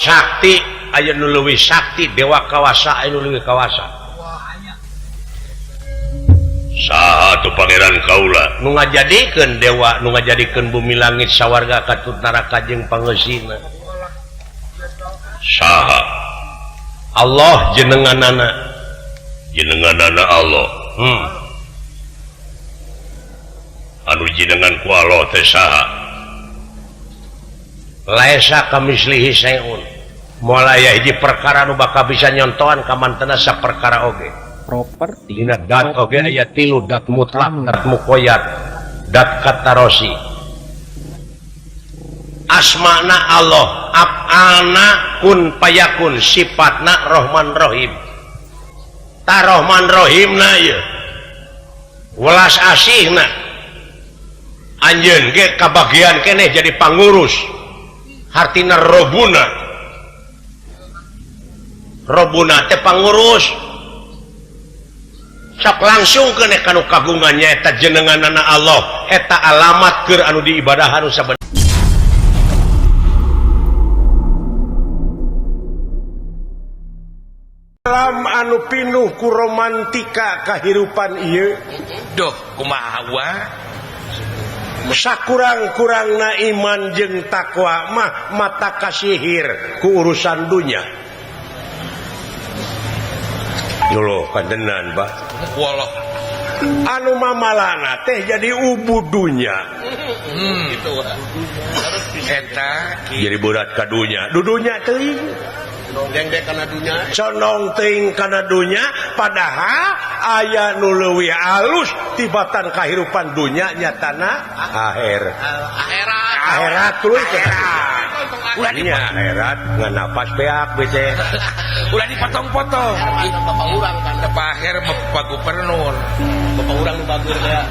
Sakti aya nu leuwih sakti, dewa kawasa aya nu leuwih kawasa. Saha tuh Pangeran kaula? Nu ngajadikeun dewa, nu ngajadikeun bumi langit sawarga katut neraka jeung pangeusina. Saha? Allah jenenganana. Jenenganana Allah. Anu jenengan ku Allah teh saha? Laisa kamislihi syai'un. Moal aya hiji perkara nu bakal bisa nyontohan ka mantena saperkara oge. Properti. Dina dat oge aya tilu, dat mutlak, dat muqayyad, dat katarosi. Asmana Allah, af'alna kun payakun, sifatna Rahman Rahim. Ta Rahman Rahimna ieu welas asihna. Anjeun ge kabagian keneh jadi pangurus. Hartina robuna. Robuna teh pangurus. Sok langsung keneh kanu kagungan nyaeta jenenganana Allah, eta alamat keur anu diibadahan nu sabenerna. Alam anu pinuh ku romantika kahirupan ieu. Duh, kumaha wa? Sakurang-kurangna iman jeung takwa mah mata kasihir ku urusan dunya. Dulu kantenan, Pak. Walah. Anu mamalana teh jadi ubu dunya. Gitu. Eta jadi berat ka dunya. Dudunya teuing. Condong teuing kana dunya, padahal aya nu leuwih alus tibatan kahirupan dunya nyatana akhir. Akhirat. Akhirat tuluy akhirat. Nya akhirat ngan napas beak bece. Ulah dipotong-potong. Bapak urang kan. Bapak akhir Bapak gubernur. Bapak urang nu bagus teh.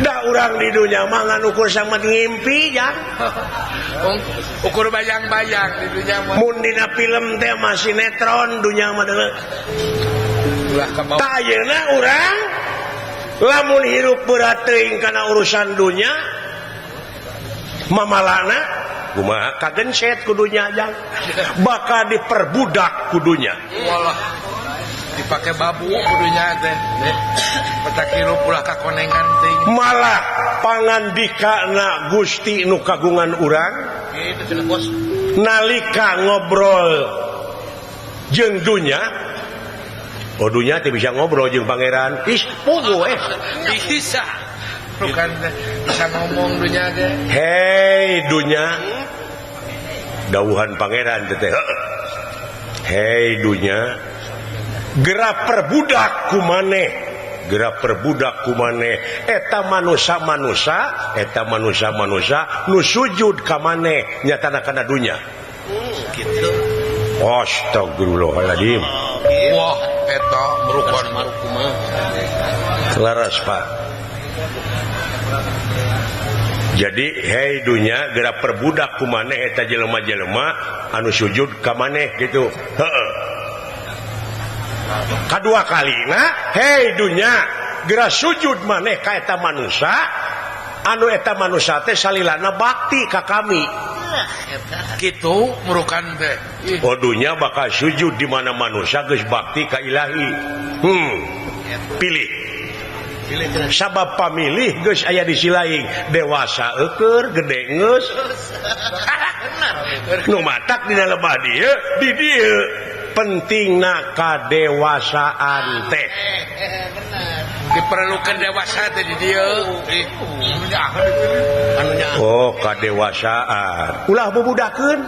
Da urang di dunya mah ngan ukur sama ngimpi ya. Ukur bayang-bayang di dunya mah. Mun dina film teh masih sinetron dunya mah deuleu. Ulah ka Tah ayeuna urang lamun hirup berat teuing kana urusan dunya mamalana kumaha kagenset ku dunya jang. Bakal diperbudak ku dunya. Walah. Dipake babu kudunya teh. Petak hirup ulah kakonengan teuing. Malah pangandikana Gusti nu kagungan urang kitu cenah bos. Nalika ngobrol jeung dunya, oh dunya teh bisa ngobrol jeung pangeran. Ih, puguh eh. Bisa. Bukan bisa ngomong dunya teh. Hei dunya. Dawuhan pangeran teh. Hei dunya, gerak perbudak kumaneh, gerak perbudak kumaneh eta manusia-manusia, eta manusia-manusia nu sujud ka maneh nyatana kana dunya. Gitu. Astagfirullahaladzim. Wah, eta merupakan laras, Pak. Jadi hei dunya, gerak perbudak kumaneh eta jelema-jelema anu sujud ka maneh gitu. Heeh. Kadua kalina, hei dunya, gerak sujud maneh ka eta manusia anu eta manusia teh salilana bakti ka kami. Gitu merukan teh. Oh dunya bakal sujud di mana manusia geus bakti ka ilahi. Pilih. Sabab pamilih geus aya di silaing, dewasa eueur, gede geus. Nu matak dina lebah dieu, di dieu pentingna kadewasaan teh. Diperlukan dewasa teh di dieu. Oh, kadewasaan. Ulah bubudakeun.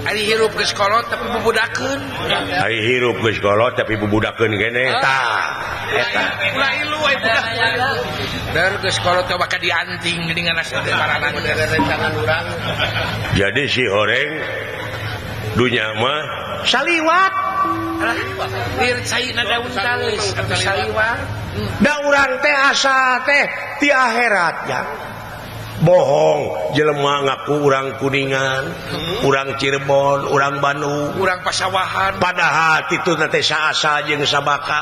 Ari hirup geus kolot tapi bubudakeun. Ari hirup geus kolot tapi bubudakeun keneh. Tah, eta. Ulah ilu aya budak. Der geus kolot teh bakal dianting geuningan asa teh maranang rencangan urang. Jadi si horeng dunya mah saliwat. Lir caina daun tales atuh saliwat. Da urang teh asa teh ti akhirat ya. Bohong jelema ngaku urang Kuningan, urang Cirebon, urang Bandung, urang Pasawahan. Padahal titu teh saasa jeung sabaka.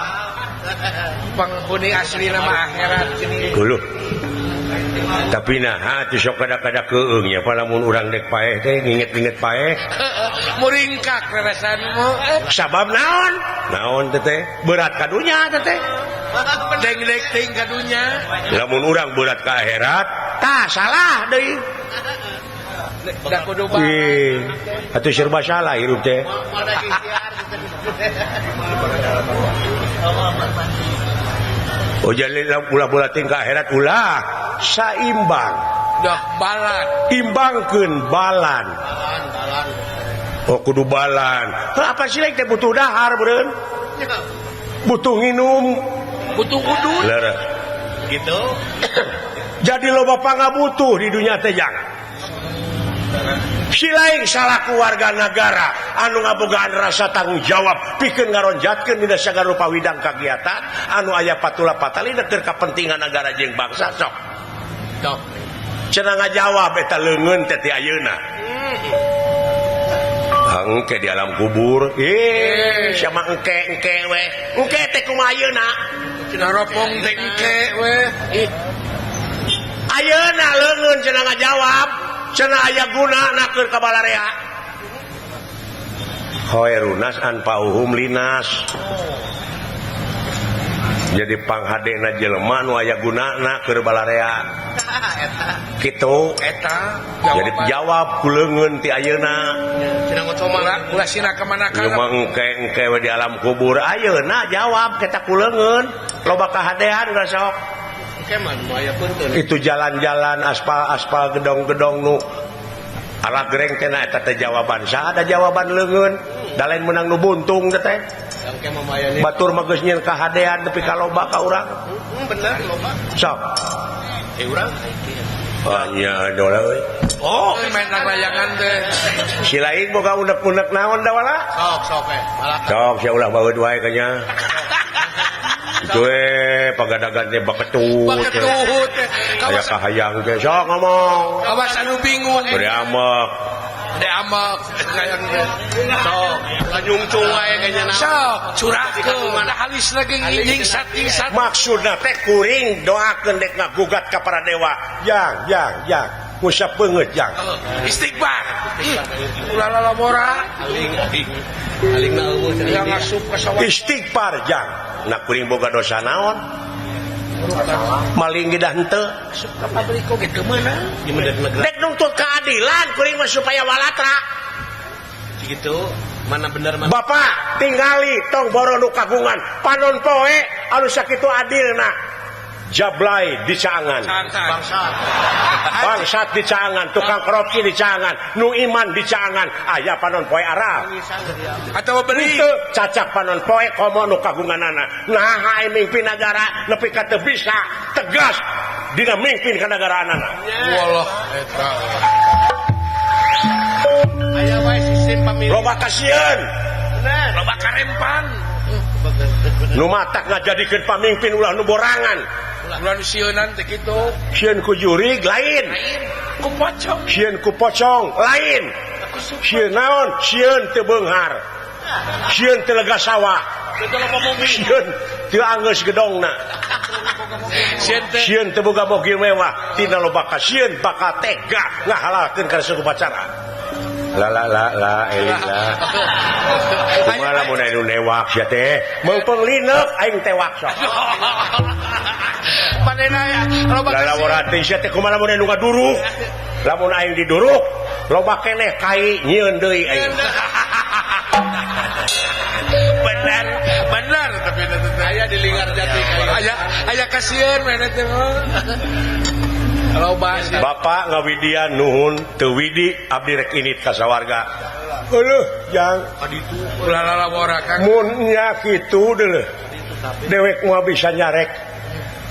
Penghuni asli nama akhirat gini. Dulu. Tapi nah hati sok kada-kada keung nya palamun urang dek paeh teh nginget-nginget paeh. Muringkak rarasanmu. Sabab naon? Naon teh teh? Berat ka dunya teh teh. Dengdek ting ka dunya. Lamun urang berat ka akhirat, tah salah deui. Da kudu bae. Atuh serba salah hirup teh. Oh jadi ulah-ulah tingkah akhirat ulah saimbang. Dah balan. Imbangkeun balan. Oh kudu balan. Apa sih teh butuh dahar beureun? Butuh nginum, butuh udut. Leres. Gitu. Jadi loba pangabutuh di dunia teh jangan. Si lain salaku warga negara anu ngabogaan rasa tanggung jawab pikeun ngaronjatkeun dina sagala rupa widang kagiatan anu aya patula patali keur kapentingan negara jeung bangsa sok. Sok. Cenah ngajawab eta leungeun teh ti ayeuna. Engke di alam kubur. Siapa engke we. Engke teh kumaha ayeuna? Cenah ropong teh engke we. Ayeuna leungeun cenah ngajawab. Cenah aya guna nakeun ka balarea. Khairunas anfa'uhum linas. Jadi panghadena jelema nu aya gunana keur balarea. Kitu eta jadi jawab ku leungeun ti ayeuna. Cenah ngocoma ulah sina ka mana ka. Jelema engke-engke we di alam kubur ayeuna jawab kita ku leungeun loba kahadean geus sok. Itu jalan-jalan aspal-aspal gedong-gedong nu ala gereng teh na eta teh jawaban saha ada jawaban leungeun da lain meunang nu buntung teh teh. Batur mah geus nyieun kahadean nepi ka loba ka urang. Bener loba. Sok. Urang. Oh nya dola euy. Oh, main layangan teh. Si lain boga unek-unek naon da wala? Sok sok we. Sok sia ulah baeud wae kanya. Itu pagadagan teh baketut. Baketut teh. Aya kahayang teh sok ngomong. Kawas anu bingung. Bade amek. Bade amek hayang teh. Sok kanyungcung wae kanya naon. Sok curahkeun halis lagi nyingsat-nyingsat. Maksudna teh kuring doakeun dek ngagugat ka para dewa. Yang yang yang ngusap beungeut yang. Istighfar. Ulah lalabora. Aling aling na eueuh cenah. Ngasup ka sawah. Istighfar jang. Nah kuring boga dosa naon? Maling ge dah henteu. Asup ka pabrik oge teu meunang. Dek nuntut keadilan kuring mah supaya walatra. Gitu, mana bener mana. Bapak tingali tong boro nu kagungan panon poe anu sakitu adilna. Jablay di caangan. Bangsat. Bangsat di caangan, tukang korupsi di caangan, nu iman di caangan, aya panon poe Arab. Atau beli itu cacak panon poe komo nu kagunganana. Nah, ai mingpin nagara nepi ka teu bisa tegas dina mingpin ka nagaraanana. Wallah eta. Aya wae sistem pamilih. Loba kasieun. Bener. Loba karempan. Nu matak ngajadikeun pamimpin ulah nu borangan. Ulah nu sieunan teh kitu. Sieun ku jurig lain. Ku pocong. Sieun ku pocong lain. Sieun naon? Sieun teu beunghar. Sieun teu lega sawah. Sieun teu anggeus gedongna. Sieun teu boga mobil mewah. Tina loba kasieun bakal tega ngahalalkeun kana suku pacara. La la la la eling la. Kumaha lamun anu newak sia teh? Meungpeung lineuk aing tewak sok. Manehna ya loba lalawara teh sia teh kumaha lamun anu ngaduruk? Lamun aing diduruk, loba keneh kai nyieun deui aing. Bener, bener tapi aya di Linggar Jati aya aya kasieun manehna teh. Bapak ngawidian nuhun teu widi abdi rek init ka sawarga. Euleuh jang ulah lalawara Kang. Mun nya kitu deuleuh. Dewek moal bisa nyarek.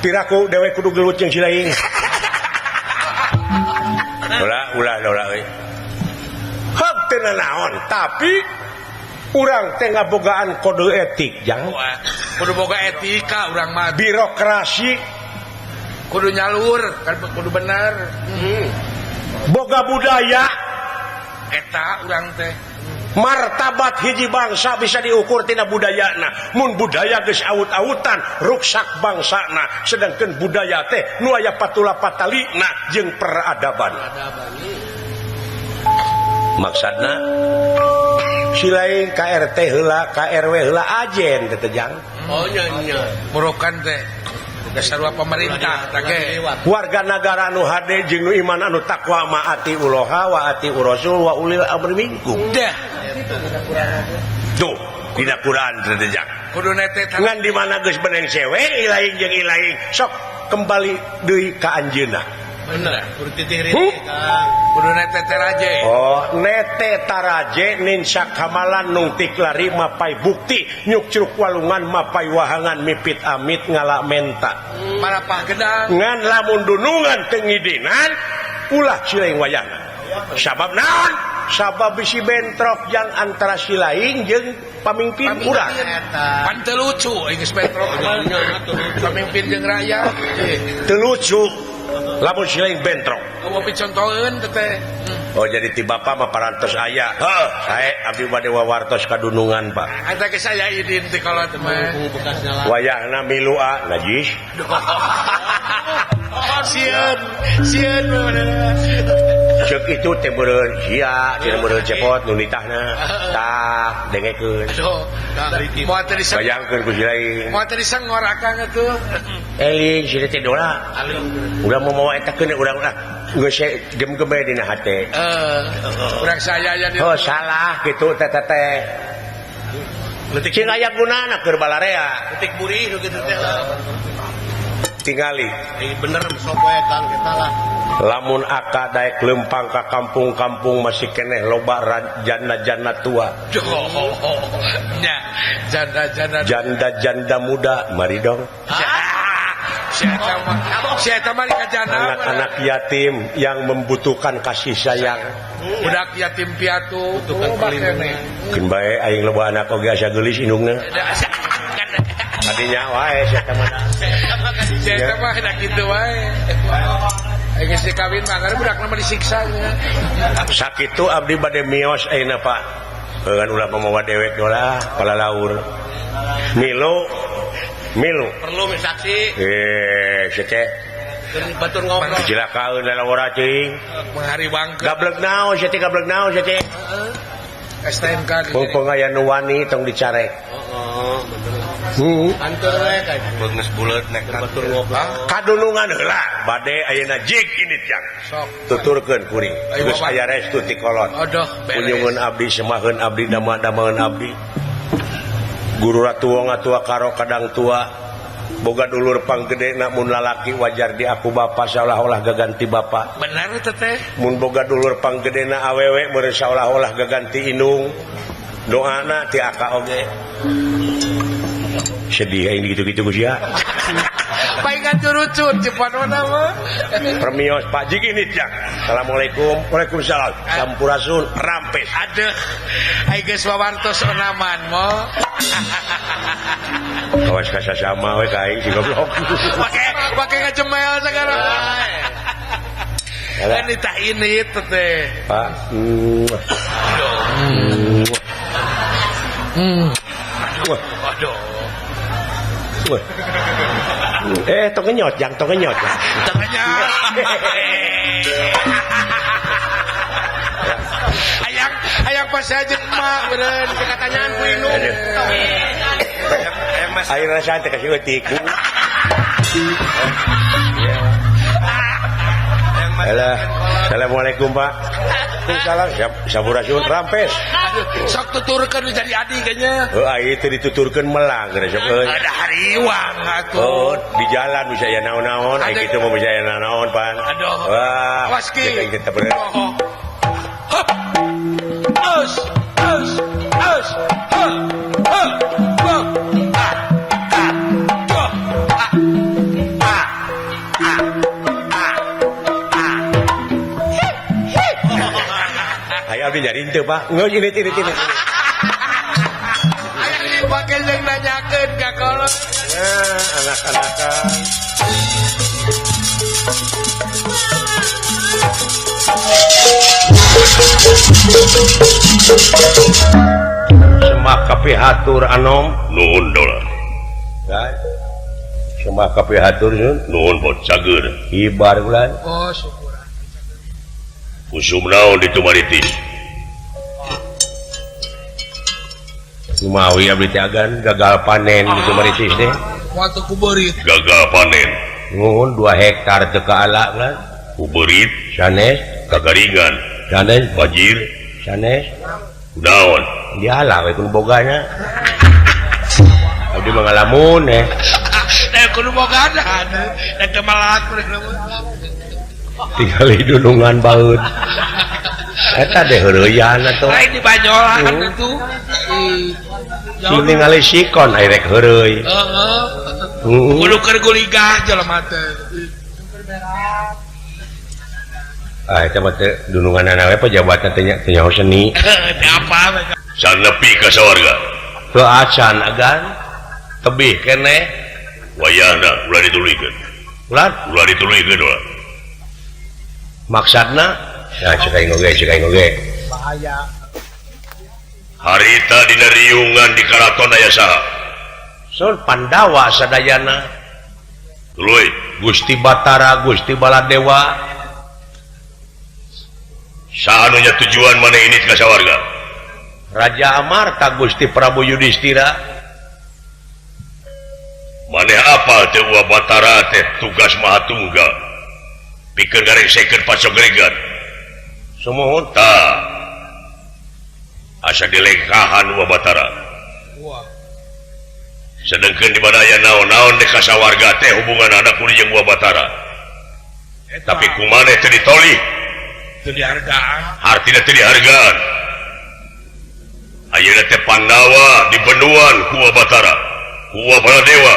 Piraku dewek kudu gelut jeung si lain. Ulah ulah ulah euy. Heug teu nanaon tapi urang teh ngabogaan kode etik jang. Kudu boga etika urang mah. Birokrasi kudu nyalur kan kudu bener. Boga budaya eta urang teh. Martabat hiji bangsa bisa diukur tina budayana. Mun budaya geus awut-awutan ruksak bangsana, sedangkan budaya teh nu aya patula patalina jeung peradaban. Maksudna si lain KRT heula, KRW heula ajen teh jang. Oh nya nya. Murukan teh dasar pemerintah teh. Warga nagara anu hade jeung nu iman anu takwa maati uloha wa ati urasul wa ulil amri minkum. Dah. Tuh, dina Quran teh jang. Kudu nete ngan di mana geus beneng seweng ilaing jeung ilaing sok kembali deui ka anjeunna. Bener, kudu titih ritih Kang. Kudu nete taraje. Oh, nete taraje ninsak kamalan nungtik lari mapai bukti nyukcruk walungan mapai wahangan mipit amit ngala menta. Marapah gedang. Ngan lamun dunungan teu ngidinan ulah silaing wayahna. Sabab naon? Sabab bisi bentrok yang antara silaing jeung pamimpin urang. Pan teu lucu geus bentrok. Pamimpin jeung rakyat. Teu lucu. Lamun silaing bentrok. Eueuh picontoeun teh. Oh jadi ti bapa mah parantos aya. Heuh, sae abdi bade wawartos kadunungan, Pak. Eta ge saya idin ti kolot mah. Wayahna milu a najis. Sieun, sieun Cek itu teh meureun sia, teh meureun cepot nu nitahna. Tah, dengekeun. Aduh, moal teh diseng. Bayangkeun ku silaing. Moal teh disengor akang atuh. Eling si teh dola. Urang mau mawa eta keun urang lah. Geus gem-geme dina hate. Urang saya aya di. Oh, salah kitu teh teh. Leutik cing aya gunana keur balarea. Leutik burih nu kitu teh. Tingali. Bener sok we Kang eta lah. Lamun aka daek lempang ka kampung-kampung masih keneh loba janda-janda tua. Nya, janda-janda janda-janda muda, mari dong. Anak-anak yatim yang membutuhkan kasih sayang. Budak yatim piatu. Keun bae aing loba anak oge asa geulis indungna. Tadinya wae sia mah. Sia mah da kitu wae. Aing geus dikawin mah ngare budakna mah disiksa nya. Sakitu abdi bade mios ayeuna Pak. Heuan ulah mamawa dewek dolah palalaur. Milu milu perlu saksi. Sia teh. Batur ngobrol. Cilakaeun lalawara cing. Menghariwangkeun. Gablek naon sia teh gablek naon sia teh. STNK. Mumpung aya nu wani tong dicarek. Heeh, bener. Kantor we ka geus buleut nek batur ngobrol. Kadulungan heula bade ayeuna jig ini jang. Sok tuturkeun kuring. Geus aya restu ti kolot. Aduh, kunjungan abdi semaheun abdi dama-damaeun abdi. Guru ratu wong atua karo kadang tua. Boga dulur panggedena mun lalaki wajar di aku bapa seolah-olah gaganti bapa. Benar teh teh. Mun boga dulur panggedena awewe meureun seolah-olah gaganti indung. Doana ti aka oge. Sedih aing gitu-gitu ku sia. Paingan curucut cepat mana mah. Permios Pak Jigi ini jang. Assalamualaikum. Waalaikumsalam. Sampurasun rampes. Aduh. Aing geus wawartos onaman mo. Awas kasasama we ka aing si goblok. Pake pake ngajemel sekarang. Kan ditah ini teh. Pak. Aduh. Aduh. Tong ngenyot, jang tong ngenyot. Tong ngenyot. Hayang hayang pas aja emak beureun katanyaan ku indung. Aing rasa teh kasih eutik. Alah, assalamualaikum Pak. Salam, sampurasun rampes. Sok tuturkeun jadi adi kayaknya. Heuh, ai teu dituturkeun melang geus sok euy. Ada hariwang atuh. Oh, di jalan bisa aya naon-naon, ai kitu mah bisa aya naon-naon pan. Aduh. Wah, awas ki. Kita bener. Hop. Aus, aus, aus. Ha, ha, ha. Ah, ah, ah, ah, ah, ah, ah. Ayo abdi nyari teu Pak. Ngeus ini ini ini. Ayo pake jeung nanyakeun ka kolot. Ya, anak-anakan. kapihatur anom nuhun dola. Sembah kapihatur sun nuhun bot cager. Ibar ulan. Oh syukur. Usum naon di Tumaritis? Kumawi abdi teh agan gagal panen di Tumaritis teh. Waktu kuberit. Gagal panen. Nuhun 2 hektar teu kaala ulan. Kuberit sanes kagaringan. Sanes banjir sanes. Naon? Diala we kudu bogana. Abdi mah ngalamun eh. Da kudu bogana. Da teu malak Tingali dunungan baeud. Eta deh heureuyan atuh. Lain di banyolan atuh. Sing ningali sikon aya rek heureuy. Heeh. Kudu keur guligah jelema teh. Ah eta mah teh dununganana we pejabatna teh nya teu nyaho seni. Teh apa we. Can nepi ka sawarga. Teu acan agan. Tebih keneh. Wayahna ulah dituluykeun. Ulah? Ulah dituluykeun ulah. Maksudna ya cek aing oge, cek aing oge. Bahaya. Harita dina riungan di karaton aya saha? Sun Pandawa sadayana. Tuluy Gusti Batara, Gusti Baladewa. Saha nu nya tujuan maneh ini ka sawarga? Raja Amarta Gusti Prabu Yudhistira. Maneh apal teh Wa Batara teh tugas Maha Tunggal. Pikeun garesekeun pacogregan. Sumuhun tah. Asa dilengkahan Wa Batara. Wah. Sedengkeun di mana aya naon-naon di kasawarga teh hubungan anak kudu jeung Wa Batara. Tapi kumaneh teu ditolih. Teu dihargaan. Hartina teu dihargaan. Ayeuna teh Pandawa di benduan ku Wa Batara, ku Wa Baladewa.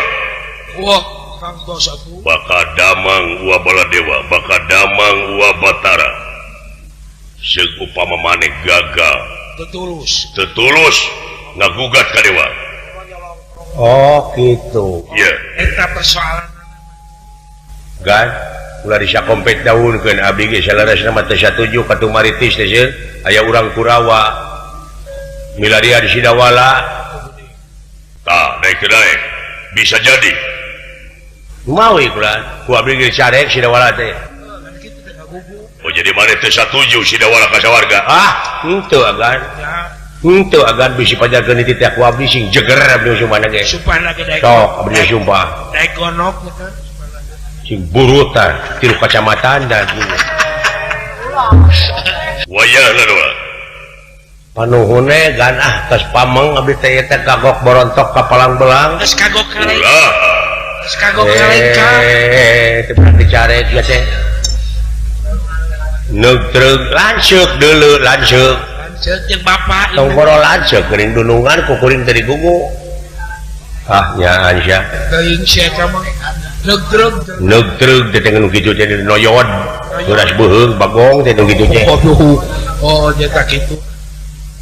Wah, kantos atuh. Baka damang Wa Baladewa, baka damang Wa Batara. Seuk upama maneh gagal, tetulus. Tetulus ngagugat ka dewa. Oh, gitu. Iya. Eta persoalan. Gan, ulah disakompet daunkeun abdi ge saleresna mah teu satuju ka Tumaritis teh sieun aya urang Kurawa. Milaria di Sidawala. Tah, daek teu daek. Bisa jadi. Mawi kula, ku abdi ge carek Sidawala teh. Oh, jadi maneh teu satuju Sidawala ka sawarga? Ah, henteu agan. Henteu agan bisi pajarkeun di titah ku abdi sing jeger abdi sumpahna ge. Sumpahna ge daek. Sok abdi sumpah. Daek gonok nya kan. Sing burutan tilu kacamatan dan. Wayahna doa. Panuhune gan ah tos pameng abdi teh teh kagok borontok ka palang belang. Geus kagok karek. Ulah. Geus kagok karek. Teu pernah dicarek ieu teh. Neug lanceuk deuleu lanceuk. Lanceuk jeung bapak. Tong boro lanceuk geuning dunungan ku kuring teh digugu. Ah nya sia. Teuing sia eta mah. Neug-treug. Neug-treug teh nu kitu teh noyod. Beras beuheung bagong teh nu kitu teh. Aduh. Oh nya tah kitu.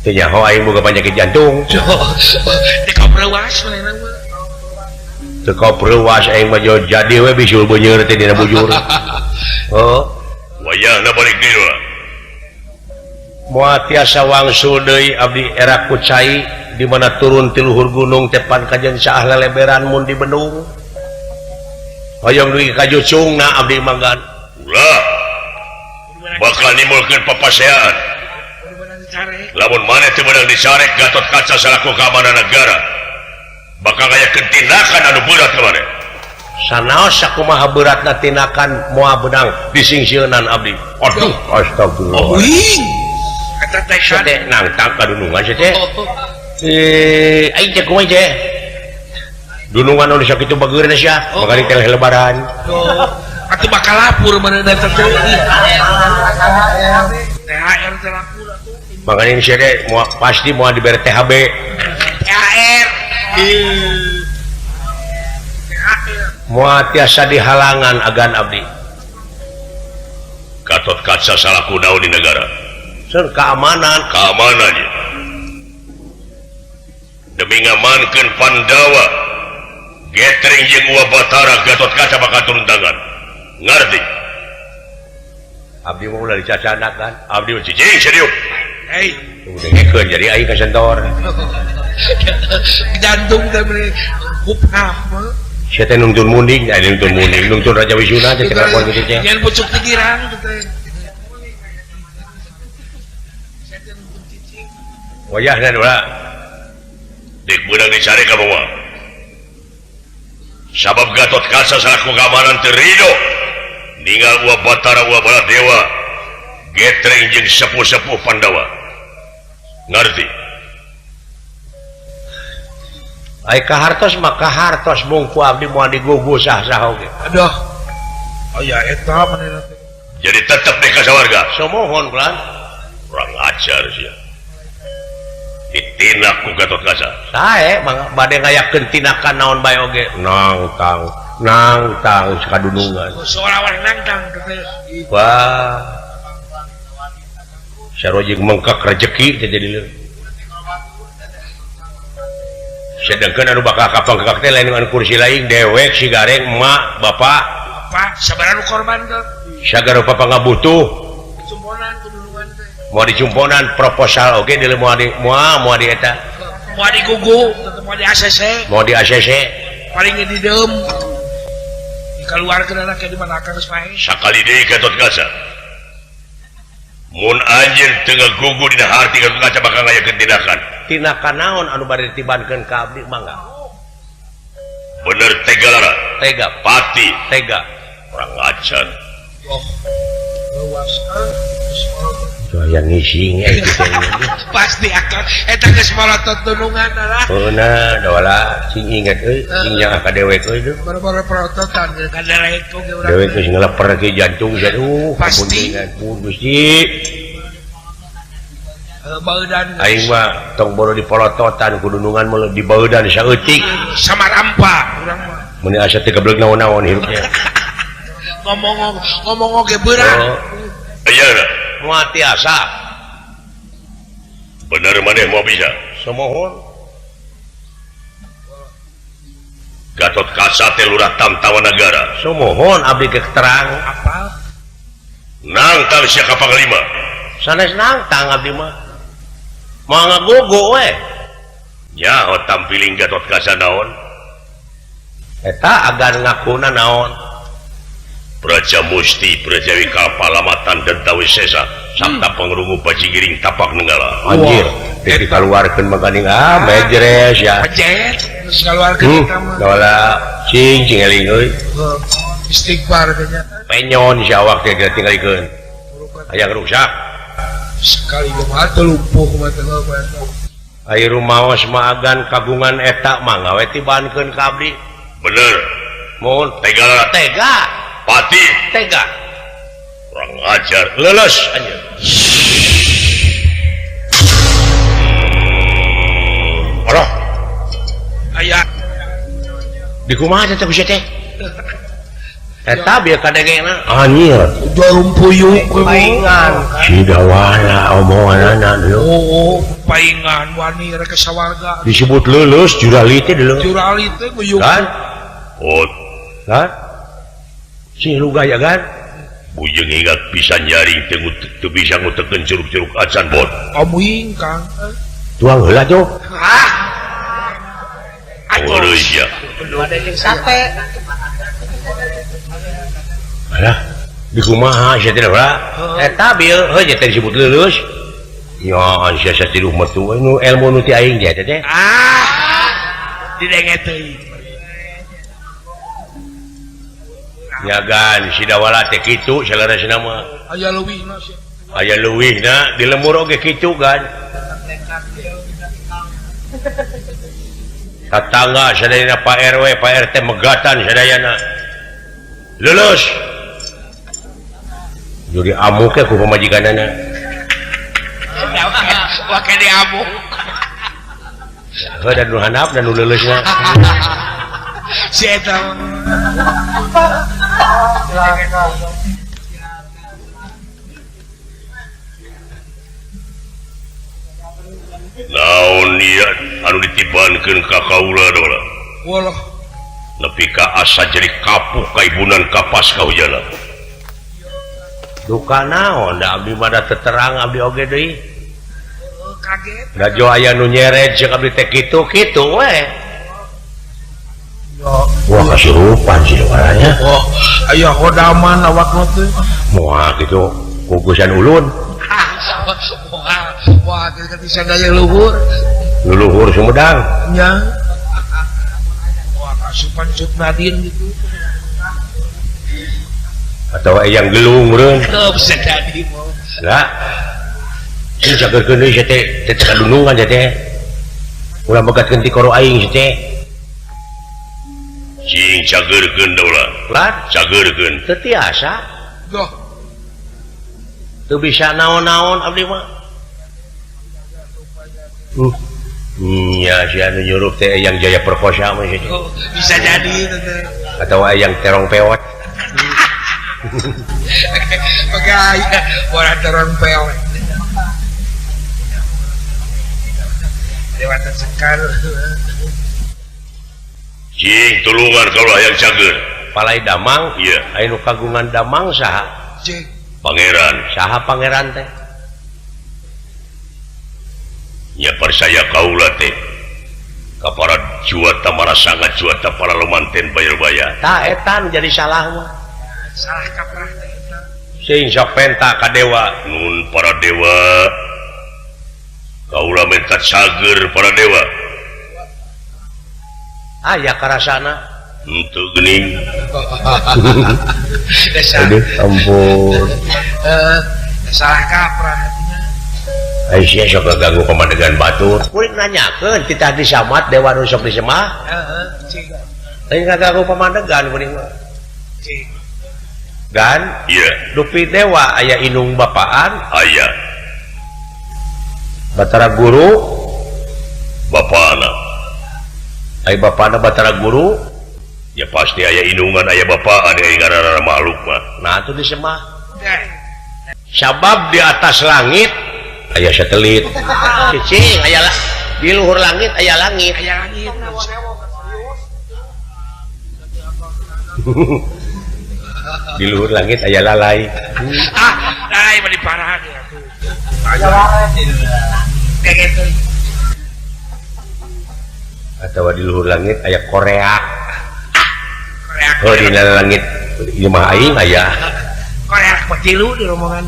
Teu nyaho aing boga penyakit jantung. Teu kapreuas manehna mah. Teu kapreuas aing mah jadi we bisul beuneur teh dina bujur. Oh. Wayahna balik deui lah. Moal tiasa wangsul deui abdi era ku cai di mana turun ti luhur gunung teh pan kajen saah leleberan mun di bendung. Hoyong dugi ka jucungna abdi manggan. Ulah. Bakal nimulkeun papaseaan. Lamun maneh teu meunang dicarek Gatot Kaca salaku keamanan negara. Bakal ngayakeun tindakan anu berat ka maneh. Sanaos sakumaha beratna tindakan moal beunang disingsieunan abdi. Aduh, astagfirullah. Euing. Eta teh teh nangtang ka dunungan sia teh. Aing teh kumaha teh? Dunungan anu sakitu bageurna sia, makanya teh lebaran. Atuh bakal lapur manehna teh. THR teh lapur atuh. Makanya sia teh pasti moal dibere THB. THR. Moal tiasa dihalangan agan abdi. Gatot Kaca salaku daun di negara. Sun keamanan, keamanan ya. Demi ngamankeun Pandawa, getring jeung Wa Batara Gatot Kaca bakal turun tangan. Ngarti? Abdi mah ulah dicacanakan. Abdi mah cicing serius. Hei, dengekeun jadi aing kasentor. Jantung teh meuni huphap. Sia teh nungtun munding, aya nungtun munding, nungtun Raja Wisuna teh kelakuan kitu teh. Nyen pucuk pikiran teh. Wayahna dola. Dik beunang dicari ka moal. Sabab Gatot Kaca salaku keamanan teu rido. Ninggal Uwa Batara Uwa Baladewa getreng jeung sepuh-sepuh Pandawa. Ngarti? Ai kahartos mah kahartos mung ku abdi moal digugu sah-sah oge. Aduh. Aya eta manehna teh. Jadi tetep deh ka sawarga. Somohon kulan. Kurang ajar sia. Ditindak ku Gatot Kaca. Sae bade ngayakeun tindakan naon bae oge. Nangtang, nangtang sakadunungan. Seolah-olah nangtang teh. Wah. Sarua jeung mengkak rejeki teh jadi leuh. Sedangkan anu bakal kapangkak teh lain anu kursi lain dewek si gareng emak bapak. Bapak sabaraha nu korban teh? Sagara papa ngabutuh. Dicumponan kudulungan teh. Moal dicumponan proposal oge deuleu moal di moal moal di eta. Moal digugu, tetep moal di ACC. Moal di ACC. Paling di deum. Dikaluarkeun anak di mana akang geus paeh. Sakali deui Gatot Kaca. Mun anjeun teu ngagugu dina harti Gatot Kaca bakal ngayakeun tindakan. Tindakan naon anu bade ditibankeun ka abdi mangga? Bener tega lara. Tega. Pati. Tega. Kurang ajar. Oh. Luas ah. Yang ngising pasti akan eta geus malotot dunungan lah. Heuna dola sing inget euy sing nya ka dewek euy teu. Boro-boro perototan ka dewek oge urang. Dewek geus ngeleper ke jantung aduh pasti. Gusti. Baudan aing mah tong boro dipolototan ku dunungan mah dibaudan saeutik. Samarampa urang mah. Mun asa teu geblek naon-naon hirupnya. Ngomong ngomong oge beurang. Iya. Moal tiasa. Bener maneh moal bisa. Somohon. Gatot Kaca teh lurah Tamtawa Nagara. Somohon abdi ge terang. Apal? Nangtang sia ka panglima. Sanes nangtang abdi mah. Moal ngagugu we. Nyaho tampiling Gatot Kaca naon? Eta agan ngakuna naon? Praja Musti Prajawi Kapalamatan dan Tawisesa sabta pangrungu bajigiring tapak nenggala. Anjir, teh dikaluarkeun mah geuning ah mejres ya. Pejet geus kaluarkeun eta mah. Dola cing cing eling euy. Istighfar teh nya. Penyon si awak teh ditinggalikeun. Hayang rusak. Sekali ge mah teu lumpuh mah teh. Ai rumaos mah agan kagungan eta mah gawe tibankeun ka abdi. Bener. Mun tega tega. Pati tega. Kurang ajar. Lulus anjir. Alah. Aya. Di kumaha teh ku teh? Eta bieu kadegena. Anjir. Jarum puyuh paingan. Sidawala omonganana lho. Oh, paingan wani rek sawarga. Disebut lulus jurali teh deuleu. Jurali teh guyuh. Kan? Oh. Kan? Sing luga ya kan? Bujeng ingat pisan nyaring teu bisa ngutekeun curug-curug acan bot. Amuing Kang. Tuang heula tuh. Hah. Oh iya. Ada jeung sate. Alah, di kumaha sia teh heula? Eta bieu heuh teh disebut leuleus. Nya sia satiruh metu nu ilmu nu ti aing teh teh. Ah. Didenge teuing. Nyagan Sidawala teh kitu saleresna mah. Aya leuwihna sia. Aya leuwihna di lemur oge kitu kan. Tatangga sadayana Pak RW, Pak RT megatan sadayana. Lulus. Jadi amuk ku pamajikanana. Wake diamuk. Heuh da nu handap da nu leuleusna. Si eta naon ieu anu ditibankeun ka kaula dola. Walah. Nepi ka asa jadi kapuh kaibunan kapas kahujana. Duka naon da abdi mah da teterang abdi oge deui. Kaget. Da jo aya nu nyeret jeung abdi teh kitu kitu we. Wah kasurupan sih orangnya. Oh, aya hodaman awakna teh. Moal kitu kugusan ulun. Wah, kitu sadaya luhur. Luhur Sumedang. Nya. Wah, kasupan Cut Nadin gitu. Atau eyang gelung meureun. Oh, bisa jadi mah. Lah. Sing jagerkeun deui teh teh kadunungan teh. Ulah megatkeun ti koro aing teh. Sing cageurkeun daulah. Lah, cageurkeun. Teu tiasa. Doh. Teu bisa naon-naon abdi mah. Nya si anu nyuruh teh eyang Jaya Perkosa mah sih. Oh, bisa jadi teh. Atau eyang terong pewot. Pegaya orang terong pewot. Dewata sekar. Cing tulungan kaulah yang cager. Palai damang, iya. Aya nu kagungan damang saha? Cing. Pangeran. Saha pangeran teh? Nya percaya kaula teh. Kapara juata marasangat juata para lumanten bayar-bayar. Tah eta nu jadi salah mah. Salah kaprah teh eta. Sing sok penta ka dewa. Nun para dewa. Kaula minta cager para dewa. Aya karasana. Henteu geuning. Aduh, ampun. Salah kaprah hatinya. Aisyah sok ganggu pamadegan batur. Kuring nanyakeun titah disamat dewa nu sok disemah. Heeh, cing. Lain ngaganggu pamadegan kuring mah. Cing. Gan, iya. Dupi dewa aya inung bapaan, aya. Batara guru, bapana. Aya bapana Batara guru, ya pasti aya inungan aya bapaan aya ngaranna makhluk mah. Nah atuh disemah. Sabab di atas langit aya satelit. Cicing aya di luhur langit aya langit. Aya langit. Di luhur langit aya lalai. Ah, lalai mah diparahan ya atuh. Kayak gitu. Atau di luhur langit aya Korea. Korea. Oh, di langit imah aing aya. Korea mah tilu di rombongan.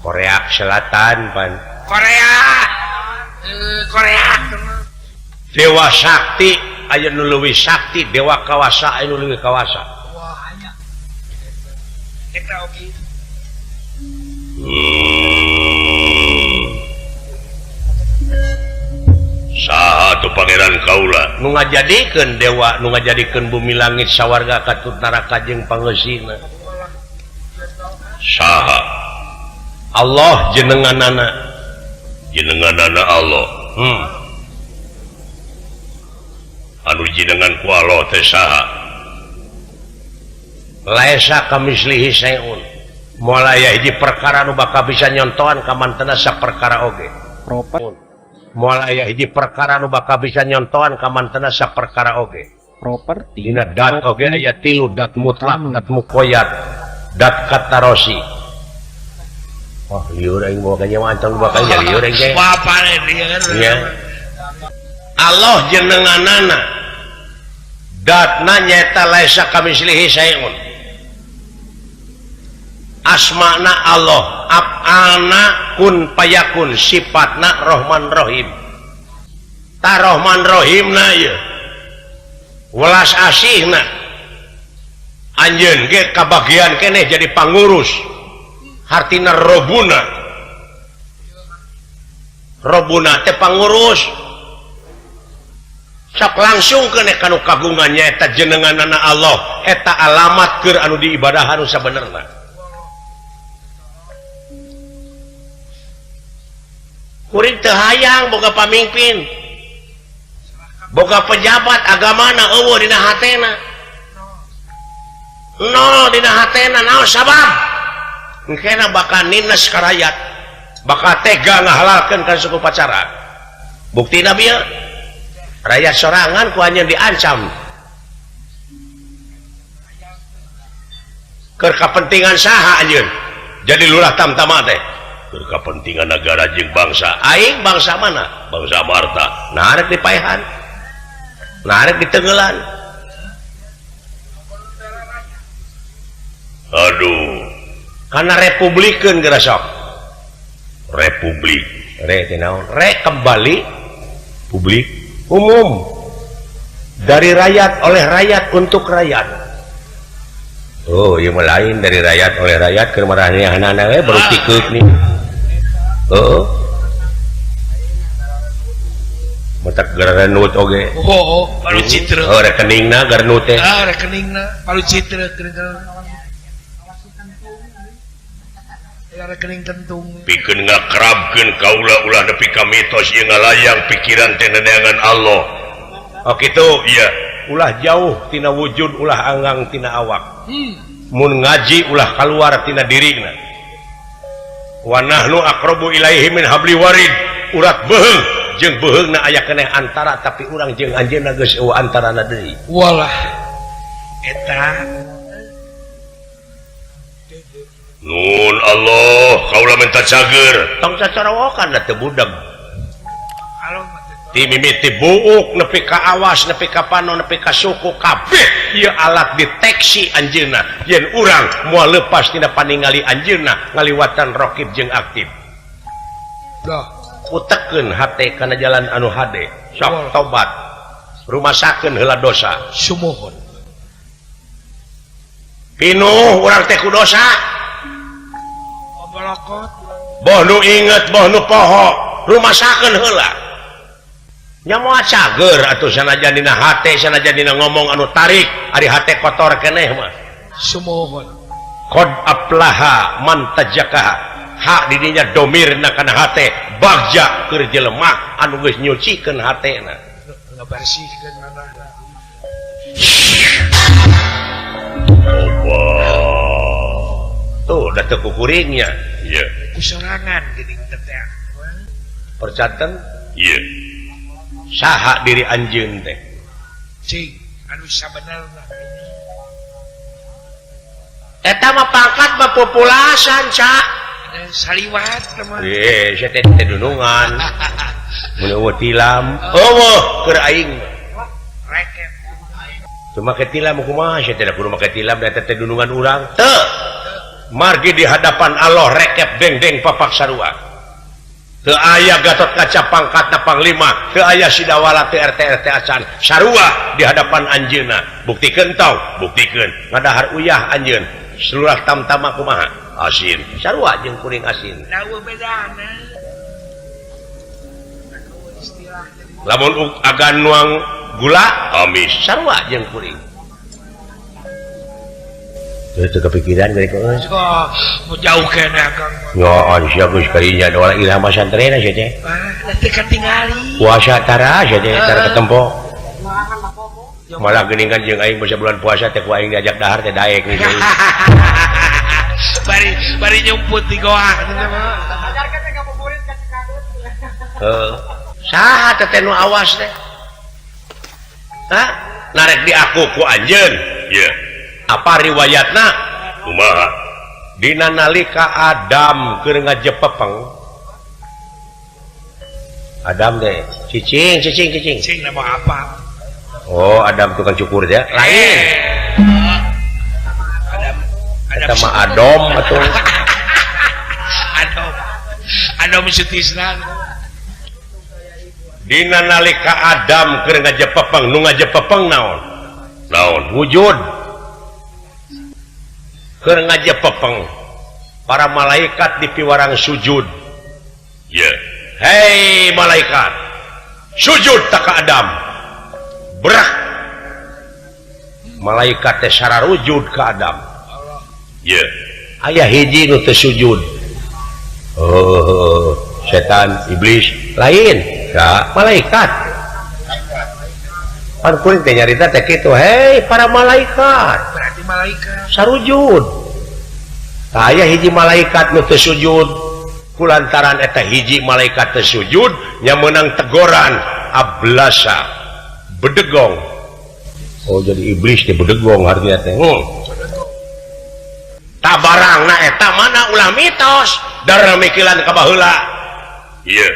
Korea Selatan pan. Korea. Korea. Dewa Sakti aya nu leuwih sakti, dewa kawasa aya nu leuwih kawasa. Wah, aya. Eta oge. Saha tuh pangeran kaula nu ngajadikeun dewa, nu ngajadikeun bumi langit sawarga katut neraka jeung pangeusina. Saha? Allah jenenganana. Jenenganana Allah. Anu jenengan ku Allah teh saha? Laisa kamislihi syai'un. Moal aya hiji perkara nu bakal bisa nyontohan ka mantena saperkara oge. Proper. Moal aya hiji perkara nu bakal bisa nyontohan ka mantena saperkara oge. Properti. Dina dat oge aya tilu, dat mutlak, dat muqayyad, dat katarosi. Wah, liur aing bawa ka nyawa antong bakal nya liur aing teh. Wah, pare liur. Nya. Allah jenenganana. Datna nyaeta laisa kamislihi syai'un. Asmana Allah, af'alna kun payakun, sifatna Rahman Rahim. Ta Rahman Rahimna ieu. Welas asihna. Anjeun ge kabagian keneh jadi pangurus. Hartina robuna. Robuna teh pangurus. Sok langsung keneh kanu kagungan nyaeta jenenganana Allah, eta alamat keur anu diibadahan nu sabenerna. Kuring teu hayang boga pamimpin, boga pejabat agamana eueuh dina hatena. Nol dina hatena naon sabab? Engkena bakal nines ka rakyat, bakal tega ngahalalkeun ka suku pacara. Buktina bieu rakyat sorangan ku anjeun diancam. Keur kapentingan saha anjeun? Jadi lurah tamtama teh. Keur kapentingan negara jeung bangsa. Aing bangsa mana? Bangsa Marta. Nah arek dipaehan. Nah arek ditenggelan. Aduh. Karena republikeun geura sok. Republik. Re teh naon? Re kembali publik umum. Dari rakyat oleh rakyat untuk rakyat. Oh, ieu mah lain dari rakyat oleh rakyat keur maranehanana we baru tikeuk nih. Heeh. Matak garanut oge. Oh, baru citra. Oh, rekeningna garanut teh. Ah, rekeningna baru citra rekening kentung. Pikeun ngakrabkeun kaula ulah nepi ka mitos ieu ngalayang pikiran teh neneangan Allah. Oh kitu, iya. Ulah jauh tina wujud, ulah anggang tina awak. Mun ngaji ulah kaluar tina dirina. Wa nahnu aqrabu ilaihi min habli warid. Urat beuheung jeung beuheungna aya keneh antara tapi urang jeung anjeunna geus eueuh antarana deui. Walah. Eta Nun Allah, kaula minta cager. Tong cacarawokan da teu budeg. Ti mimiti buuk nepi ka awas nepi ka panon nepi ka suku kabeh ieu alat deteksi anjeunna yen urang moal lepas tina paningali anjeunna ngaliwatan rokib jeung aktif. Dah utekeun hate kana jalan anu hade sok tobat rumasakeun heula dosa sumuhun pinuh urang teh ku dosa boh nu inget boh nu poho rumasakeun heula nya moal cager atuh sanajan dina hate sanajan dina ngomong anu tarik ari hate kotor keneh mah sumuhun qad aflaha man tajakaha hak didinya domirna kana hate bagja keur jelema anu geus nyucikeun hatena ngabersihkeun manahna. Tuh da teu kukuringnya ieu kusorangan geuning teh percanten ieu saha diri anjeun teh cing anu sabenerna eta mah pangkat mah populasan ca saliwat mah sia teh teh dunungan mun eueuh tilam eueuh keur aing rekep cuma ke tilam kumaha sia teh kudu make tilam da teh dunungan urang teu margi di hadapan Allah rekep deng-deng papak sarua teu aya Gatot Kaca pangkatna panglima teu aya Sidawala teu RT RT acan sarua di hadapan anjeunna buktikeun tau buktikeun ngadahar uyah anjeun seluruh tamtama kumaha asin sarua jeung kuring asin bedana lamun agan nuang gula amis sarua jeung kuring. Itu kepikiran dari kau. Oh, mau jauh kene akang. Nyoon sia geus karinya doa ilham santrena sia teh. Ah, teu katingali. Puasa tara sia teh tara ketempo. Malah geuningan jeung aing basa bulan puasa teh ku aing diajak dahar teh daek nih. Bari bari nyumput di goa teh mah. Ajarkeun teh ngabuburit ka Cikadut. Heuh. Saha teh nu awas teh? Hah? Narek di aku ku anjeun. Ieu. Apa riwayatna? Kumaha? Dina nalika Adam keur ngajepepeng. Adam teh cicing cicing cicing. Cicing nama apa? Oh, Adam tukang cukur ya. Lain. Adam Adam eta mah Adom atuh. Adom. Adom Sutisna. Dina nalika Adam keur ngajepepeng, nu ngajepepeng naon? Naon? Wujud. Keur ngajepepeng para malaikat di piwarang sujud. Ye. Yeah. Hei malaikat, sujud tak ka Adam. Berak. Malaikat teh sararujud ka Adam. Ye. Yeah. Aya hiji nu teu sujud. Oh, setan, iblis, lain. Ka malaikat. Pan kuring teh nyarita teh kitu, hei para malaikat. Berarti malaikat sarujud. Tah aya hiji malaikat nu teu sujud. Kulantaran eta hiji malaikat teu sujud nya meunang tegoran ablasa bedegong. Oh jadi iblis teh bedegong hartina teh. Tabarangna eta mana ulah mitos. Darah mikiran ka baheula. Ieu.